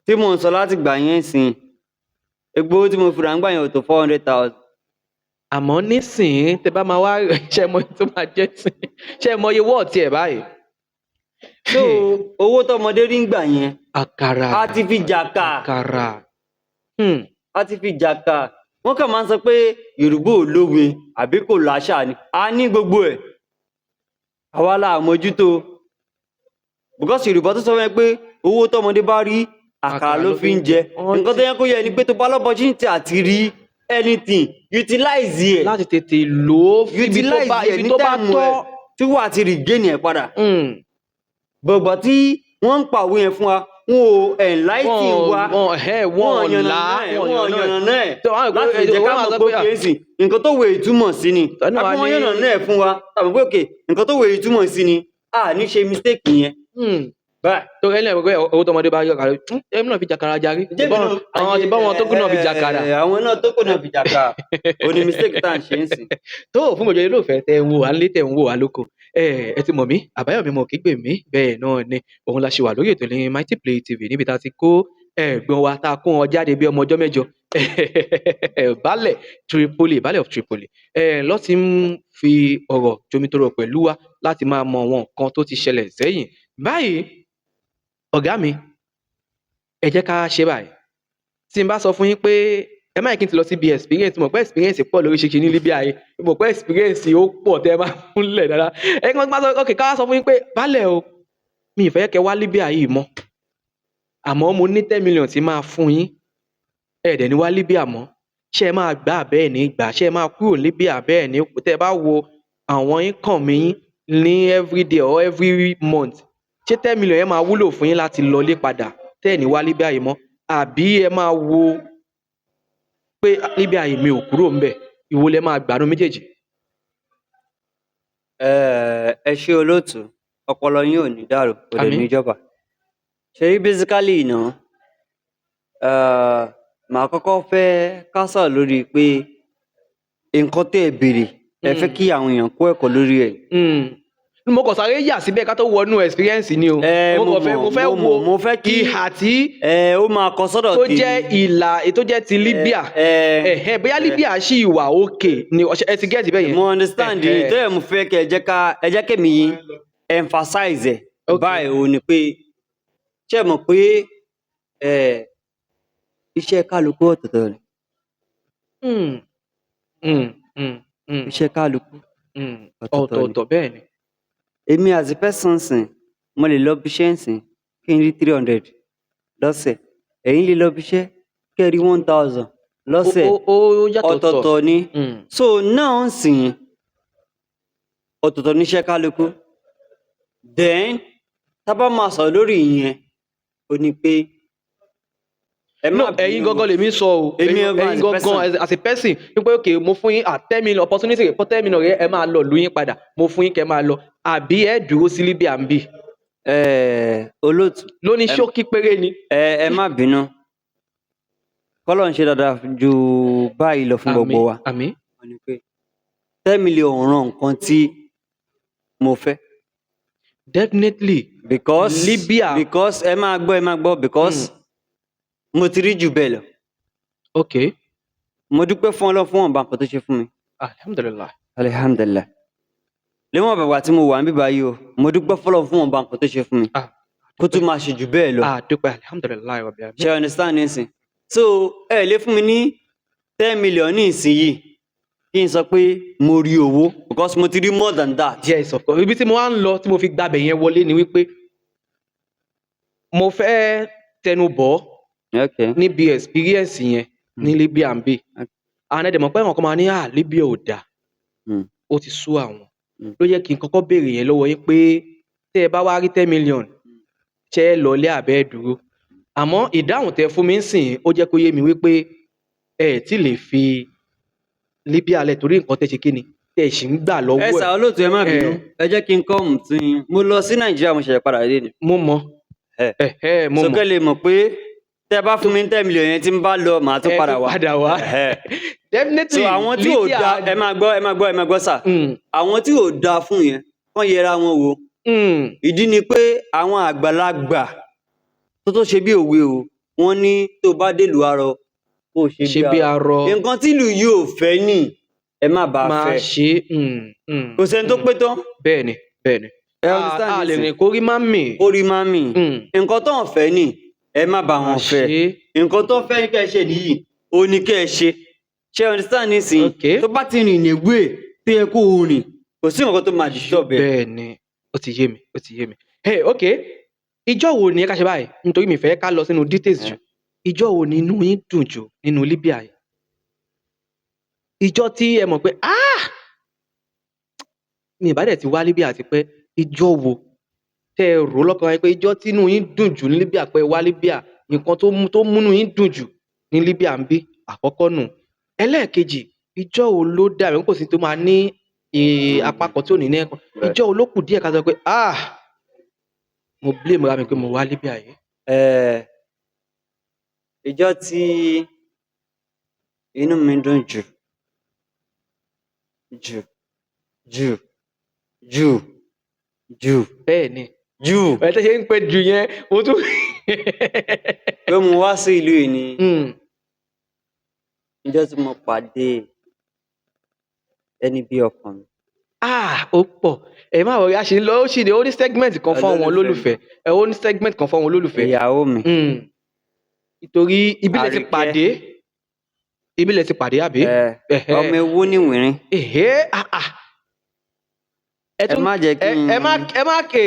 tí mò ń sọ láti gbà yẹn sìn, egbò tí mo fi rà ń gbà yẹn ò tó 400,000. Àmọ́ nísìnyí, tẹ bá máa wá ṣe mọ iye tó máa jẹ́ sí, ṣe mọ iye wọ́ọ̀tì ẹ̀ báyìí. So owó tọmọdé rí ń gbà yẹn, Àkàrà. a ti fi jàkà. Àkàrà. A ti fi jàkà. Wọ́n kàn máa ń sọ pé Yorùbá ò lówe àbí kò láṣà ni. A ní gbogbo ẹ̀, àwa la mójútó, because Yorùbá tó sọ fún ẹ pé owó tọmọdé bá rí, àkàrà ló fi ń jẹ. Wọ́n Nǹkan tó yẹ kó yẹ ni pé tó bá l'opportunity àti rí anything, utilize ẹ̀. Láti tètè lò ó ibi tó Utilize bá ẹ̀ ibi ní tó bá time tọ́. ẹ̀ tí wàá ti regain ẹ̀ padà. Gbọ̀gbọ̀ tí wọ́n ń pa òwe yẹn fún wa, wọn ò enlighten wa. Wọ́n ẹ̀ wọ́n Yànnà là náà ẹ̀, wọ́n yànnà náà ẹ̀ Tó wọ́n láti lè jẹ́ ká wọ́n mọ̀ máa sọ pé pé òkè sí nǹkan tó wé ìtumọ̀ sí ni. Tọ́nà wa Àbí wọ́n ní yànnà náà ẹ̀ fún wa tàbí pé òkè nǹkan tó wé ìtumọ̀ sí ni, a ní ṣe mistake yẹn báyìí. Tó ẹni ẹ̀ pé owó tọmọdé bá yọ kàrà, èmi náà fi jàkàrà jarí. Jẹ́mi náà Àwọn ti bá wọn tó kù náà fi jàkàrà. Àwọn náà tó kù náà fi jàkàrà. Ó ní mistake tá à ń ṣe ń sìn. Tó fún gbogbo olólùfẹ́ tẹ́ ń wò wá nílé, tẹ́ ń wò wá lóko, ẹ ti mọ̀ mí, Àbáyọ̀mí mọ̀ kígbe mí. Bẹ́ẹ̀ náà ni òun la ṣe wà lórí ètò ní Mighty Play TV, níbi tá a ti kó ẹ̀gbọ́n wa, tá a kó wọn jáde bí ọmọ ọjọ́ 8, Baálẹ̀ Tripoli, Baálẹ̀ of Tripoli, lọ́ ti ń fi ọ̀rọ̀ jomitoro pẹ̀lú wa láti máa mọ àwọn nǹkan tó ti ṣẹlẹ̀ sẹ́yìn báyìí. Ọ̀gá mi, ẹ jẹ́ ká ṣe báyìí. Tí n bá sọ fún yín pé ẹ má yẹ kí n ti lọ síbi experience, mo mọ̀ pé experience pọ̀ lóríṣiríṣi ní Libya yìí, mo mọ̀ pé experience ó pọ̀ tẹ́ ẹ máa múlẹ̀ dáadáa. Ẹ kí wọ́n máa sọ, ok, ká wá sọ fún yín pé baálẹ̀ o, mi ì fẹ́ kẹ́ wá Libya yìí mọ́, àmọ́ mo ní 10 million tí máa fún yín, ẹ dẹ̀ ní wá Libya mọ́. Ṣé ẹ máa gbà bẹ́ẹ̀ ní gbà? Ṣé ẹ máa kúrò Libya bẹ́ẹ̀ ní? Tẹ́ ẹ bá wo àwọn income yín ní everyday or every month, ṣé 10 million yẹn máa wúlò fún yín láti lọlé padà tẹ́ ẹ̀ ní wá Libya yìí mọ́, àbí ẹ máa wo pé Libya yìí, mi ò kúrò ńbẹ̀? Ìwo lẹ máa gbà nínú méjèèjì? Ẹ ṣé olóòtú, ọpọlọ yín ò ní dàrú, kò dẹ̀ Àmín. ní jọba. Ṣe rí, basically náà, màá kọ́kọ́ fẹ́ ká sọ̀rọ̀ lórí pé nǹkan tẹ́ ẹ béèrè, ẹ fẹ́ kí àwọn èèyàn kó ẹ̀kọ́ lórí ẹ̀. Mo kàn sáré yà síbẹ̀ ká tó wọnú experience ni o. Ẹ Mo mo kàn fẹ́ mọ̀, mo fẹ́ mo wo mọ̀, mo fẹ́ kí ìhà tí ẹ ó máa kọ sọ́dọ̀ tó tèmi. jẹ́ ìlà tó jẹ́ ti Libya. Ẹ Ẹ̀hẹ́, bóyá Libya ṣì wà okay ni, ẹ ti get bẹ́ẹ̀ yẹn. Mo understand yìí. Tó yẹ mo fẹ́ kẹ́ ẹ jẹ́ ká ẹ jẹ́ kémi emphasize ẹ̀ báyìí, ó ní pé ṣé ẹ mọ̀ pé iṣẹ́ kálukú ọ̀tọ̀ọ̀tọ̀ ni. Iṣẹ́ kálukú ọ̀tọ̀ọ̀tọ̀ ni. Ọ̀tọ̀ọ̀tọ̀, bẹ́ẹ̀ ni. Èmi as a person sìn, mo lè lọ bí iṣẹ́ ǹsìn kí n rí 300 lọ́sẹ̀, ẹ̀yin lè lọ bí iṣẹ́ kí ẹ rí 1,000 lọ́sẹ̀. Ó yàtọ̀tọ̀. Ọ̀tọ̀ọ̀tọ̀ ni. So now nsìn, ọ̀tọ̀ọ̀tọ̀ níṣẹ́ kálukú. Then tá bá máa sọ̀rọ̀ lórí ìyẹn, ó ní pé ẹ má No, ẹ̀yin bínú. gangan lèmi sọ o. Èmi gangan ẹ̀yin as a gangan person. as a person, wípé okay, mo fún yín at 10 million opportunity for 10 million rẹ, ẹ máa lọ ìlú yín padà, mo fún yín kẹ́ máa lọ, àbí ẹ dúró sí Libya ń bì? Olóòtú, Lóní ṣókí péré ni. Ẹ má bínú, kọ́lọ̀ ń ṣe dáadáa ju báyìí lọ fún gbogbo wa. Àmín. Ó ní pé 10 million ràn nǹkan tí mo fẹ́. Definitely. Because Libya. Because ẹ máa gbọ́, ẹ máa gbọ́, because mo ti rí jù bẹ́ẹ̀ lọ. Mo dúpẹ́ fún Ọlọ́run fún ọ̀nba nǹkan tó ṣe fún mi. Alhamdulilah. Alihamdulilah, léwọ̀n bàbá tí mo wà níbí báyìí o, mo dúpẹ́ fọlọ́run fún ọ̀nba nǹkan tó ṣe fún mi, kó tún máa ṣe jù bẹ́ẹ̀ lọ. Ah, dúpẹ́, alhamdulilah rabbil alamin. Ṣe understand nísìn? So ẹ lè fún mi ní 10 million ní ìsinyìí kí n sọ pé mo rí owó, because mo ti rí more than that. Yes, of course. Ibi tí mo wá ń lọ tí mo fi gbàbẹ̀ yẹn wọlé ni wípé mo fẹ́ tẹnu bọ̀ níbi experience yẹn ní Libya ń bì. Àwọn ẹ̀dẹ̀ mọ̀ pé àwọn kan máa ní à Libya ò dáa, ó ti sú àwọn. Ló yẹ kí n kọ́kọ́ béèrè yẹn lọ́wọ́ yín pé tẹ́ ẹ bá wá rí 10 million, ṣé ẹ lọlé àbẹ́ ẹ dúró? Àmọ́ ìdáhùn tẹ́ fún mi ń sìn, ó jẹ́ kó yé mi wípé ẹ ẹ̀ tí lè fi Libya lẹ̀ torí nǹkan tẹ́ ṣe kí ni Tẹ́ ẹ sì ń gbà lọ́wọ́ Ẹ ẹ̀. sà, olóòtú, ẹ má bínú, ẹ jẹ́ kí n kọ́ tí mo lọ sí Nàìjíríà, mo ṣẹ̀ṣẹ̀ padà dé ni. Mo mọ̀. Ẹ Mo mọ̀. Sókè lè mọ̀ pé tẹ́ bá fún mi ní 10 million yẹn, tí n bá lọ, màá tún Ẹ padà tún wá. padà wá. Definitely. So àwọn tí ò Lydia- da, ẹ máa gbọ́, ẹ máa gbọ́, ẹ máa gbọ́ sà, àwọn tí ò da fún yẹn, kán yẹra wọn wò. Ìdí ni pé àwọn àgbàlagbà tó ṣe bí òwe o, wọ́n ní tó bá délùú arọ, kó o ṣe Ṣe bí arọ. Nǹkan tí ìlú yìí ò fẹ́ nì, ẹ má bàa Máa fẹ́. ṣe. Kò sẹ́ni tó pé tán. Bẹ́ẹ̀ni, bẹ́ẹ̀ni. Ẹ understand A lè nísìn? rìn kórí má mì. Ó rí má mì. Nǹkan tó ń fẹ́ nì, ẹ má bá wọn Máa fẹ́. ṣe. Nǹkan tó fẹ́ ní kẹ́ ẹ ṣe nìyí, ó ní kẹ́ ẹ ṣe. Ṣé ẹ understand nísìn? Okay. Tó bá ti rìn ní ìwé tó yẹ kó o rìn, kò sí nǹkan tó máa disturb ẹ. Bẹ́ẹ̀ni, ó ti yé mi, ó ti yé mi. Hey, okay, ìjọ́ wo ni ẹ ká ṣe báyìí, nítorí mi fẹ́ ká lọ sínú details jù. Ìjọ́ wo ni inú yín dùn jù nínú Libya yìí? Ìjọ́ tí ẹ mọ̀ pé, ah, mi ì bá dẹ̀ ti wá Libya ti pẹ́. Ìjọ́ wo tẹ́ ẹ rò lọ́kàn yín pé ìjọ́ tí inú yín dùn jù ní Libya, pé ẹ wá Libya, nǹkan tó múnú yín dùn jù ní Libya ń bí? Àkọ́kọ́ nù. Ẹlẹ́ẹ̀kejì, ìjọ́ wo ló dàbí kò sí tó máa ní apá kan tí ò ní ní ẹ̀kan, ìjọ́ wo ló kù díẹ̀ ká sọ pé, ah, mo blame ra mi pé mo wá Libya yìí? Ìjọ́ tí inú mi dùn jù jù jù jù jù Bẹ́ẹ̀ ni. jù Ẹ tẹ́ ṣe ń pẹ́ jù yẹn, mo tún pé mo wá sí ìlú yìí ni ìjọ́ tí mo pàdé ẹni bí ọkàn mi. Ah, ó pọ̀. Ẹ má worry, a ṣì ń lọ, ó sì ní, ó ní segment kan fún àwọn Olólùfẹ́. olólùfẹ́ ẹ, ó ní segment kan fún àwọn olólùfẹ́. Ìyàwó mi. Nítorí ibi lẹ ti Àríkẹ́. pàdé, ibi lẹ ti pàdé, àbí? Ẹ Ẹ̀hẹ́. ọmọ ewu níwìnrin. Ẹ̀hẹ́, ah ah. Ẹ Ẹ tún má jẹ́ kí ẹ n ẹ má, ẹ má kè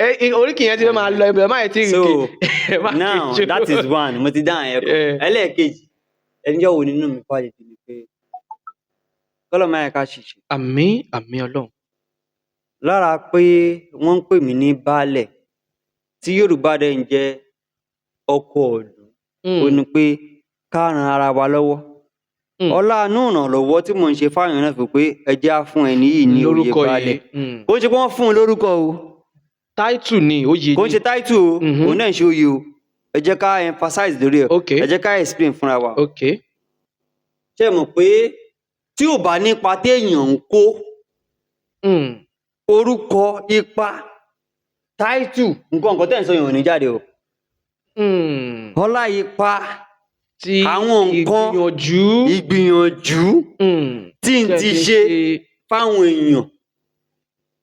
ẹ, oríkì yẹn ti fẹ́ máa lọ, ẹ má yẹ tí ì So kè, ẹ má kè now jù. that is one, mo ti dáhùn ẹ kọ. Ẹlẹ́ẹ̀kejì, ẹnìjọ́ wo nínú mi bàjẹ́ jù ni pé kọ́lọ́ máa yẹ ká ṣìṣe. Àmín, àmín Ọlọ́run. Lára pé wọ́n ń pè mí ní baálẹ̀, tí Yorùbá dẹ̀ ń jẹ́ ọkọ ìlú, ó ní pé ká ran ara wa lọ́wọ́. Ọlá inú ìrànlọ́wọ́ tí mò ń ṣe fáwọn èèyàn náà fi pé ẹ jẹ́ á fún ẹni yìí ní oyè Lórúkọ baálẹ̀. yìí. Kò ń ṣe pé wọ́n fún un lórúkọ o. Táìtù ni, oyè Kò ń ni. ṣe táìtù o. Òun náà ń ṣe oyè o. Ẹ jẹ́ ká emphasize lórí ẹ̀. Ẹ jẹ́ ká explain fúnra wa. Ṣé ẹ mọ̀ pé tí ò bá nípa téèyàn ń kó, orúkọ, ipa, táìtù, nǹkan nǹkan tẹ̀ ń sọ yẹn ò ní jáde o. Ọlá ipa Tí àwọn nǹkan ìgbìyànjú ìgbìyànjú tí n tẹ́ ti ti ṣe fáwọn èèyàn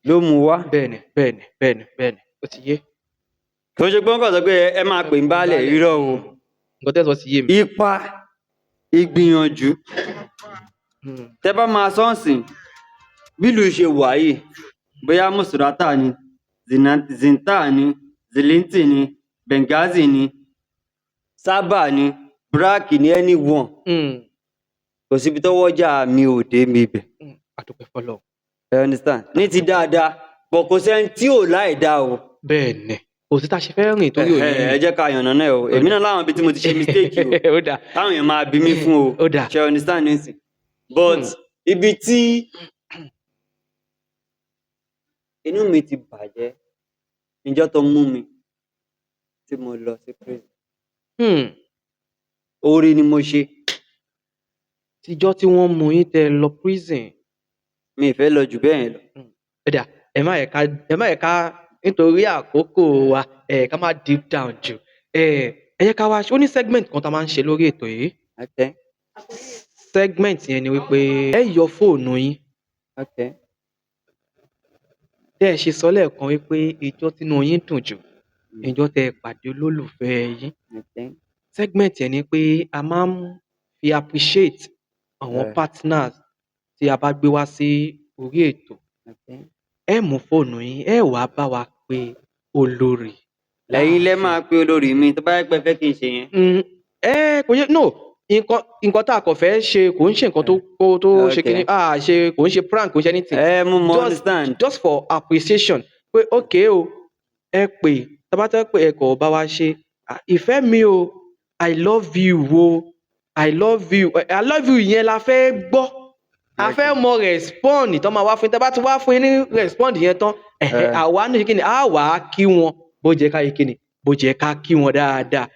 ló mú wá. Bẹ́ẹ̀ni, ó ti yé. Kò ń ṣe pé wọ́n kàn sọ pé ẹ máa pè ń baálẹ̀, irọ́ o. Nǹkan tẹ́ sọ ti yé mi. Ipa, ìgbìyànjú. Tẹ́ bá máa sọ́ọ̀sìn bílùú ṣe wà yìí, bóyá Mùsùlùmí ni, Zinta ni, Zilinti ni, Benghazi ni, Sábà ni, Braki ni, anyone, kò síbi tọ́wọ́jà mi ò dé mi ibẹ̀. A dúpẹ́ fọ́lọ́run. Ẹ understand, ní ti dáadáa bọ̀, kò sẹ́ni tí ò láì dá o. Bẹ́ẹ̀ni, kò sí tá a ṣe fẹ́ rìn torí òní. Ẹ jẹ́ ká yànnà náà o. Èmi náà láwọn ibi tí mo ti ṣe mistake o Ó dáa. táwọn èèyàn máa bí mi fún o. Ó dáa. Ṣe understand nísìn? But ibi tí inú mi ti bàjẹ́, níjọ́ tó mú mi tí mo lọ sí prison. Oore ni mo ṣe. Tíjọ́ tí wọ́n mú yín tẹ́ ẹ lọ prison. Mi ì fẹ́ lọ jù bẹ́ẹ̀ yẹn lọ. Ó dáa, ẹ má yẹ ká, ẹ má yẹ ká, nítorí àkókò wa, ẹ ká má deep down jù. Ẹ jẹ́ ká wá, ó ní segment kan tá a máa ń ṣe lórí ètò yìí. Segment yẹn ni wípé ẹ yọ fóònù yín. Tẹ́ ẹ ṣe sọ lẹ́ẹ̀kan wípé ìjọ́ tínú yín dùn jù, ìjọ́ tẹ́ ẹ pàdé olólùfẹ́ yín. Segment yẹn ni pé a máa ń fi appreciate àwọn partners tí a bá gbé wá sí orí ètò. Ẹ mú fóònù yín, ẹ wàá bá wa pe olórí Ẹ̀yin lẹ láàfin. máa pe olórí mi tó bá yẹ pé ẹ fẹ́ kí n ṣe yẹn. Ẹ kò yẹ, no, nǹkan tá a kàn fẹ́ ṣe, kò ń ṣe nǹkan tó kó tó ṣe kíní, a ṣe, kò ń ṣe prank, kò ń ṣe anything. Ẹ mú mọ understand. Just for appreciation pé okay o, ẹ pè, tá bá fẹ́ pè, ẹ kọ̀ bá wa ṣe, "Ah, ìfẹ́ mi o, I love you o, I love you, I love you" yẹn la fẹ́ gbọ́. A fẹ́ mọ respond tó máa wá fún yín. Tẹ́ bá ti wá fún yín ní respond yẹn tán, ẹ̀hẹ́, àwa ní kí ni a wà á kí wọn bó jẹ́ ká yẹ kí ni bó jẹ́ ká kí wọn dáadáa.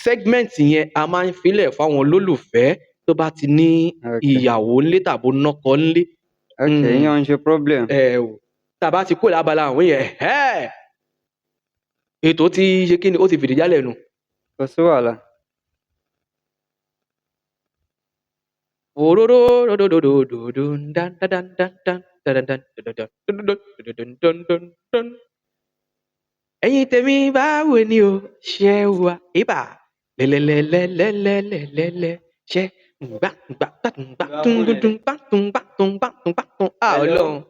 Segment yẹn, a máa ń filẹ̀ fáwọn olólùfẹ́ tó bá ti ní ìyàwó ńlé tàbí nọ́kọ ńlé. Ok, ìyẹn ò ń ṣe problem. Ẹ o, tá a bá ti kúrò lábala àwọn yẹn, ẹ̀hẹ́, ètò ti ṣe kí ni, ó ti fìdí jálẹ̀ nù. Kò sí wàhálà. Òróró-ròdòdòdòdòn dán dán dán dán dán dán dán dán dán dán dán dán dán. Ẹ̀yin tèmi, báwo ni o ṣe wà? Ibà lẹ́lẹ́lẹ́lẹ́lẹ́lẹ́lẹ́lẹ́ ṣe ngbà ngbà gbà tún gbà tún gbà tún gbà tún gbà tún. Ah. Hello. Ọlọ́run,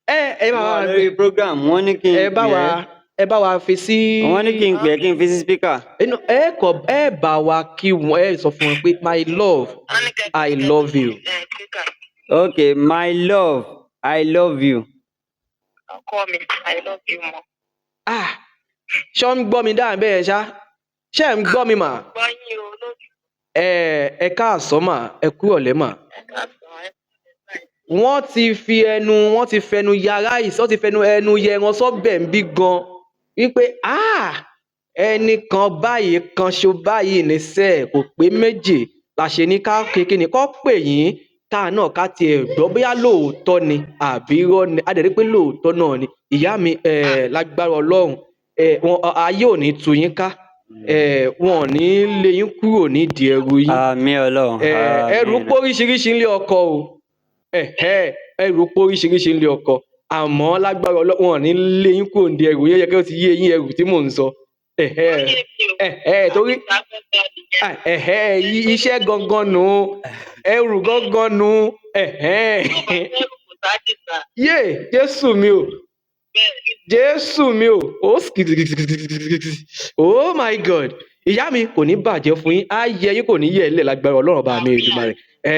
ẹ ẹ Mo máa wà wá lórí program, wọ́n ní kí n ẹ bá pè wa ẹ́. Ẹ bá wa fi sí. Wọ́n ní kí n pè ẹ́, kí n fi sí speaker. Inú ẹ kọ, ẹ bá wa kí wọn, ẹ sọ fún wọn pé, "My love, I love you." Ok, my love, I love you. Ọkọ mi, I love you more. Ah, ṣọ́ ń gbọ́ mi dáhùn bẹ́ẹ̀ ṣá? Ṣé ẹ̀ ń gbọ́ mi mà? Gbọ́ yín o lójú. Ẹ ẹ káàsán mà, ẹ kú ọ̀lẹ́ mà. Ẹ káàsán ẹ. Wọ́n ti fi ẹnu, wọ́n ti fẹnu ya ráìsì, wọ́n ti fẹnu ẹnu yẹ ẹran sọ́bẹ̀ ń bí gan wípé, ah, ẹnì kan báyìí kan ṣo báyìí ní sẹ́ẹ̀ kò pé méjì la ṣe ní ká kékeré kọ́ pè yín, ká náà ká tiẹ̀ gbọ́ bóyá lóòótọ́ ni àbí irọ́ ni. A dẹ̀ rí pé lóòótọ́ náà ni. Ìyá mi, lágbára Ọlọ́run, wọn ayé ò ní tú yín ká, wọn ò ní lé yín kúrò nídìí ẹrù yín. Àmín Ọlọ́run. Ẹrù Àmín. póríṣiríṣi nílé ọkọ o. Ẹ̀hẹ́, ẹrù póríṣiríṣi nílé ọkọ, àmọ́ lágbára Ọlọ́run, wọn ò ní lé yín kúrò nídìí ẹrù yín. Yẹ kí ó ti yé yín ẹrù tí mò ń sọ. Ẹ̀hẹ́, ẹ̀hẹ́, torí ah, ẹ̀hẹ́, iṣẹ́ gangan nù, ẹrù gangan nù. Ẹ̀hẹ́, yé Jésù mi o, Jésù mi o, ó kìtìkìtìkìtìkìtì, oh my God! Ìyá mi, kò ní bàjẹ́ fún yín, á yẹ yín, kò ní yẹ ẹ́ lẹ̀ lágbára Ọlọ́run ọba mi Èdùmàrè. Ẹ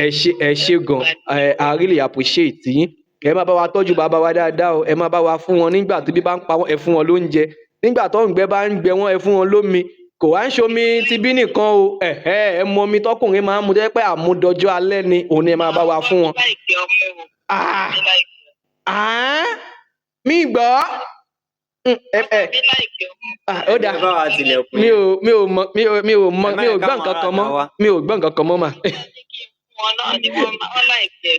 ẹ ṣé, ẹ ṣé gan. Ẹ, I really appreciate yín. Ẹ má bá wa tọ́jú bàbá wa dáadáa o. Ẹ má bá wa fún wọn nígbà tí bí bá ń pa wọn, ẹ fún wọn lóúnjẹ. Nígbà tó ń gbẹ bá ń gbẹ wọn, ẹ fún wọn lómi. Kò wá ń ṣomi ti bí nìkan o. Ẹ̀hẹ́, ẹ mọ omi tọkùnrin máa ń mu jẹ́ pé àmúdọjọ́ alẹ́ ni òun ni, ẹ máa bá wa fún wọn. Ah ah, mi gbọ́. Ẹ ah, ó dáa. Ẹ bá wa tilẹ̀kùn. Mi ò mọ, mi ò mọ. Ẹ má Mi ò yẹ gbọ́ káwọn nǹkan ará kan mọ́. ìta wá. Mi ò gbọ́ nǹkan kan mọ́ mà.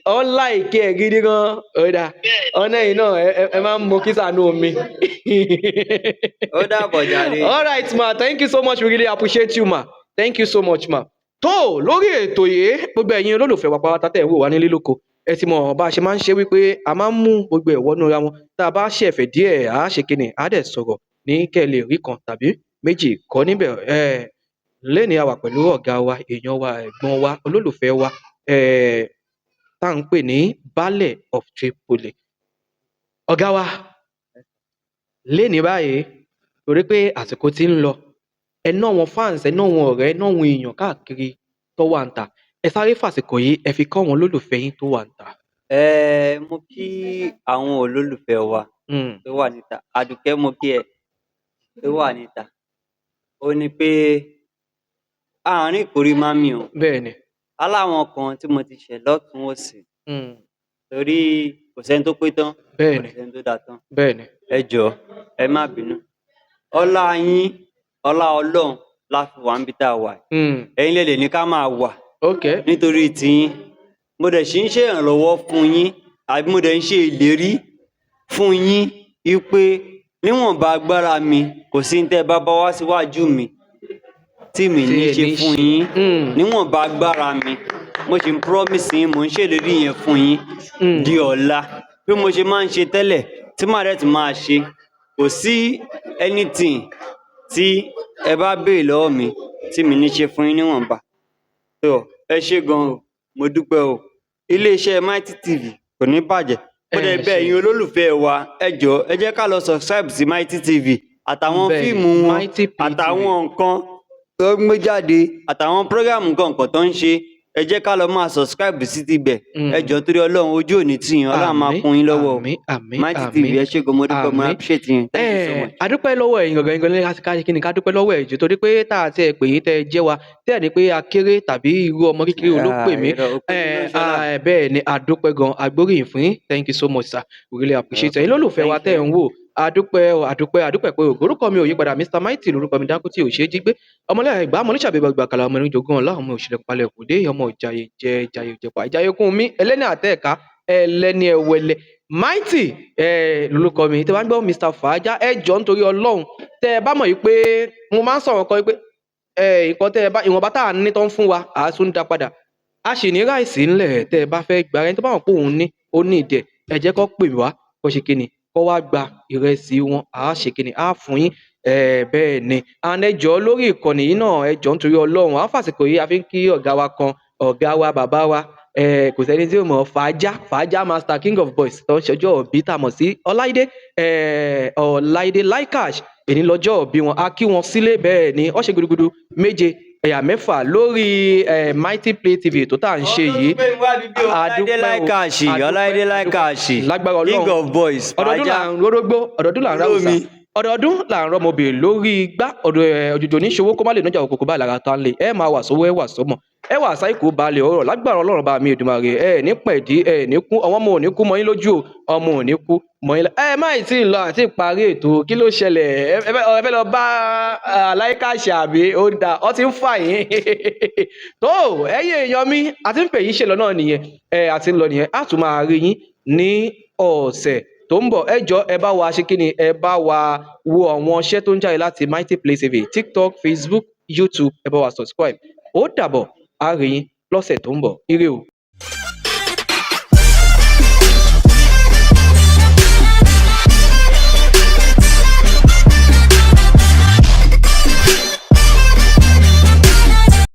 Ó like ẹ̀ gidi gan. Ó dáa, ọ̀nà yìí náà, ẹ máa ń mu kísà nú omi. Ó dàbọ̀ jàre. All right ma, thank you so much, we really appreciate you ma, thank you so much ma. Tó lórí ètò yìí, gbogbo ẹ̀yin olólùfẹ́ wa pátá tẹ̀ ń wò wá nílé lóko, ẹ ti mọ̀ bá a ṣe máa ń ṣe wípé a máa ń mú gbogbo ẹ̀ wọnú ra wọn. Tá a bá ṣẹ̀fẹ̀ díẹ̀, á ṣe kíni, á dẹ̀ sọ̀rọ̀ ní kẹ́ ẹ lè rí kan tàbí méjì kọ́ níbẹ̀. Ẹ lẹ́ni, a wà pẹ̀lú ọ̀gá wa, èèyàn wa, ẹ̀gbọ́n wa, olólùfẹ́ wa, tá à ń pè ní Baálẹ̀ of Tripoli. Ọ̀gá wa, lénìí báyìí, torí pé àsìkò ti ń lọ, ẹ ná wọn fans, ẹ ná wọn ọ̀rẹ́, ẹ ná wọn èèyàn káàkiri tó wà ń ta, ẹ sáré fàsìkò yìí, ẹ fi kọ́ wọn lólùfẹ́ yín tó wà ń ta. Ẹ mo kí àwọn olólùfẹ́ wa tó wà níta. Àdùkẹ́, mo kí ẹ tó wà níta. Ó ní pé àárín ìkórè máa mi o. Bẹ́ẹ̀ ni. Aláwọn kan tí mo ti ṣẹ̀ lọ́tùn òsì, torí kò sẹ́ni tó pé tán, Bẹ́ẹ̀ kò ni. sẹ́ni tó dáa tán. Bẹ́ẹ̀ ni. Ẹ jọ̀ọ́, ẹ má bínú. Ọlá yín, ọlá Ọlọ́run la fi wà níbi tá a wà yìí. Ẹ̀yin lè lè ní ká máa wà nítorí tiyín. Mo dẹ̀ ṣì ń ṣe ìrànlọ́wọ́ fún yín, àbí mo dẹ̀ ń ṣe ìlérí fún yín wípé níwọ̀nba agbára mi, kò sí ní tẹ́ ẹ bá bá wá síwájú mi tí mi Tí ní ẹ ṣe ní fún ṣe. yín. Níwọ̀nba agbára mi, mo sì ń promise yín, mò ń ṣèlérí yẹn fún yín di ọ̀la. Bí mo ṣe máa ń ṣe tẹ́lẹ̀ tí màá dẹ̀ tún máa ṣe, kò sí anything tí ẹ bá béèrè lọ́wọ́ mi tí mi ní ṣe fún yín níwọ̀nba. Tó ẹ ṣé gan o, mo dúpẹ́ o. Iléeṣẹ́ Mighty TV kò ní bàjẹ́. Mo dẹ̀ Ẹ bẹ̀ ṣé. ẹ̀yin olólùfẹ́ wa, ẹ jọ̀ọ́, ẹ jẹ́ ká lọ subscribe sí Mighty TV àtàwọn Bẹ́ẹ̀ni, fíìmù wọn, Mighty PTV. àtàwọn nǹkan tó ń gbé jáde, àtàwọn program nǹkan nǹkan tó ń ṣe. Ẹ jẹ́ ká lọ máa subscribe sí ti bẹ̀. Ẹ jọ̀ọ́, torí Ọlọ́run, ojú ò ní tì yín, Ọlọ́run á máa Àmín, kún yín lọ́wọ́ o. àmín, àmín, Mighty TV, àmín. ẹ ṣé gan, mo dúpẹ́, mo Àmín. appreciate yín. Thank you so much. Adúpẹ́ lọ́wọ́ ẹ̀yin gangan gangan ní ká kí ni ká dúpẹ́ lọ́wọ́ ẹ̀ jù, torí pé tá a ti ẹ̀ pè yín, tẹ́ ẹ jẹ́ wa, tẹ́ ẹ̀ ní pé a kéré tàbí irú ọmọ kékeré wo ló pè mí. Irọ́, òpè ní ló ń ṣọlá. Bẹ́ẹ̀ ni, adúpẹ́ gan, agbóríyìn fún yín. Thank you so much, sir, we really appreciate. Ẹ̀yin lólùfẹ́ wa Thank tẹ́ you. ẹ̀ ń wò, adúpẹ́ o, adúpẹ́, adúpẹ́ pé ògo. Orúkọ mi ò yípadà, Mr Mighty lórúkọ mi, Dákútì ò ṣeé jí gbé, ọmọlẹ́yà ìgbà ọmọ oníṣàbí gbàgbà kàlà, ọmọ ẹni jogún ọlá, ọmọ òṣèlè palẹ̀ kùdé, ọmọ ìjàyè jẹ ìjàyè jẹpa ìjàyè kún mi, ẹlẹ́ni àtẹ̀ká, ẹlẹ́ni ẹ̀wẹ̀lẹ̀. Mighty lórúkọ mi. Tẹ́ bá ń gbọ́ Mr Fàájà, ẹ jọ̀ọ́, nítorí Ọlọ́run, tẹ́ ẹ bá mọ̀ yìí pé mo máa ń sọ̀rọ̀ kan pé nǹkan tẹ́ ẹ bá, ìwọ̀nba tá à ń ní tó ń fún wa, à á tún dá padà. A sì ní rice ńlẹ̀. Tẹ́ ẹ bá fẹ́ gba, ẹni tó bá mọ̀ pé òun ní, ó ní ìdẹ̀, ẹ jẹ́ kó pè wá, kó ṣe kíni, kó wá gba ìrẹsì wọn, à á ṣe kíni, á fún yín. Bẹ́ẹ̀ ni. And ẹ jọ̀ọ́, lórí ìkànnì yìí náà, ẹ jọ̀ọ́, nítorí Ọlọ́run, à ń fàsìkò yìí, a fi ń kí ọ̀gá wa kan, ọ̀gá wa, bàbá wa, kò sẹ́ni tí ò mọ̀, Fàájà, Fàájà Master, King of Boys, tó ń ṣọjọ́ òbí, tá a mọ̀ sí Ọláìdé, Ọláìdé Laikash. Èní lọ́jọ́ òbí wọn, a kí wọn sílé. Bẹ́ẹ̀ ni, wọ́n ṣe gudugudu méje ẹ̀yà mẹ́fà lórí Mighty Play TV tó tá à ń ṣe yìí. Ọláìdé Láìkàṣì, Ọláìdé Láìkàṣì, Lágbára King Ọlọ́run, of Boys, ọdọọdún là Fàájà. ń rórógbó, ọdọọdún là ń ráwùsà, Olómi. ọdọọdún là ń rọmọbì lórí igbá ọdọ ẹ. Òjòjò ní ṣòwò kó má lè nájà òkòkò báyìí lára tá ń lè. Ẹ máa wà sówó, ẹ wà sọmọ, ẹ wà sáìkú balẹ̀ ọ̀rọ̀. Lágbára Ọlọ́run bá mi Èdùmàrè, ẹ ní pẹ̀dí, ẹ ní kú, àwọn ọmọ ò ní kú mọ́ yín lójú o, ọmọ ò ní kú mọ́ yín ẹ má ì tí ì lọ àti ìparí ètò. Kí ló ṣẹlẹ̀? Ẹ fẹ́ lọ bá Aláìkàṣà àbí ó da ọ ti ń fà yín tó? Ẹ̀yin èèyàn mi, àti ń fè yín ṣe lọ náà nìyẹn. Ẹ àti ń lọ nìyẹn. Á tún máa rí yín ní ọ̀sẹ̀ tó ń bọ̀. Ẹ jọ, ẹ bá wa ṣe kí ni, ẹ bá wa wo àwọn iṣẹ́ tó ń jáde láti Mighty Play TV, TikTok, Facebook, YouTube. Ẹ bá wa subscribe. Ó dàbọ̀, á rí yín lọ́sẹ̀ tó ń bọ̀. Ire o.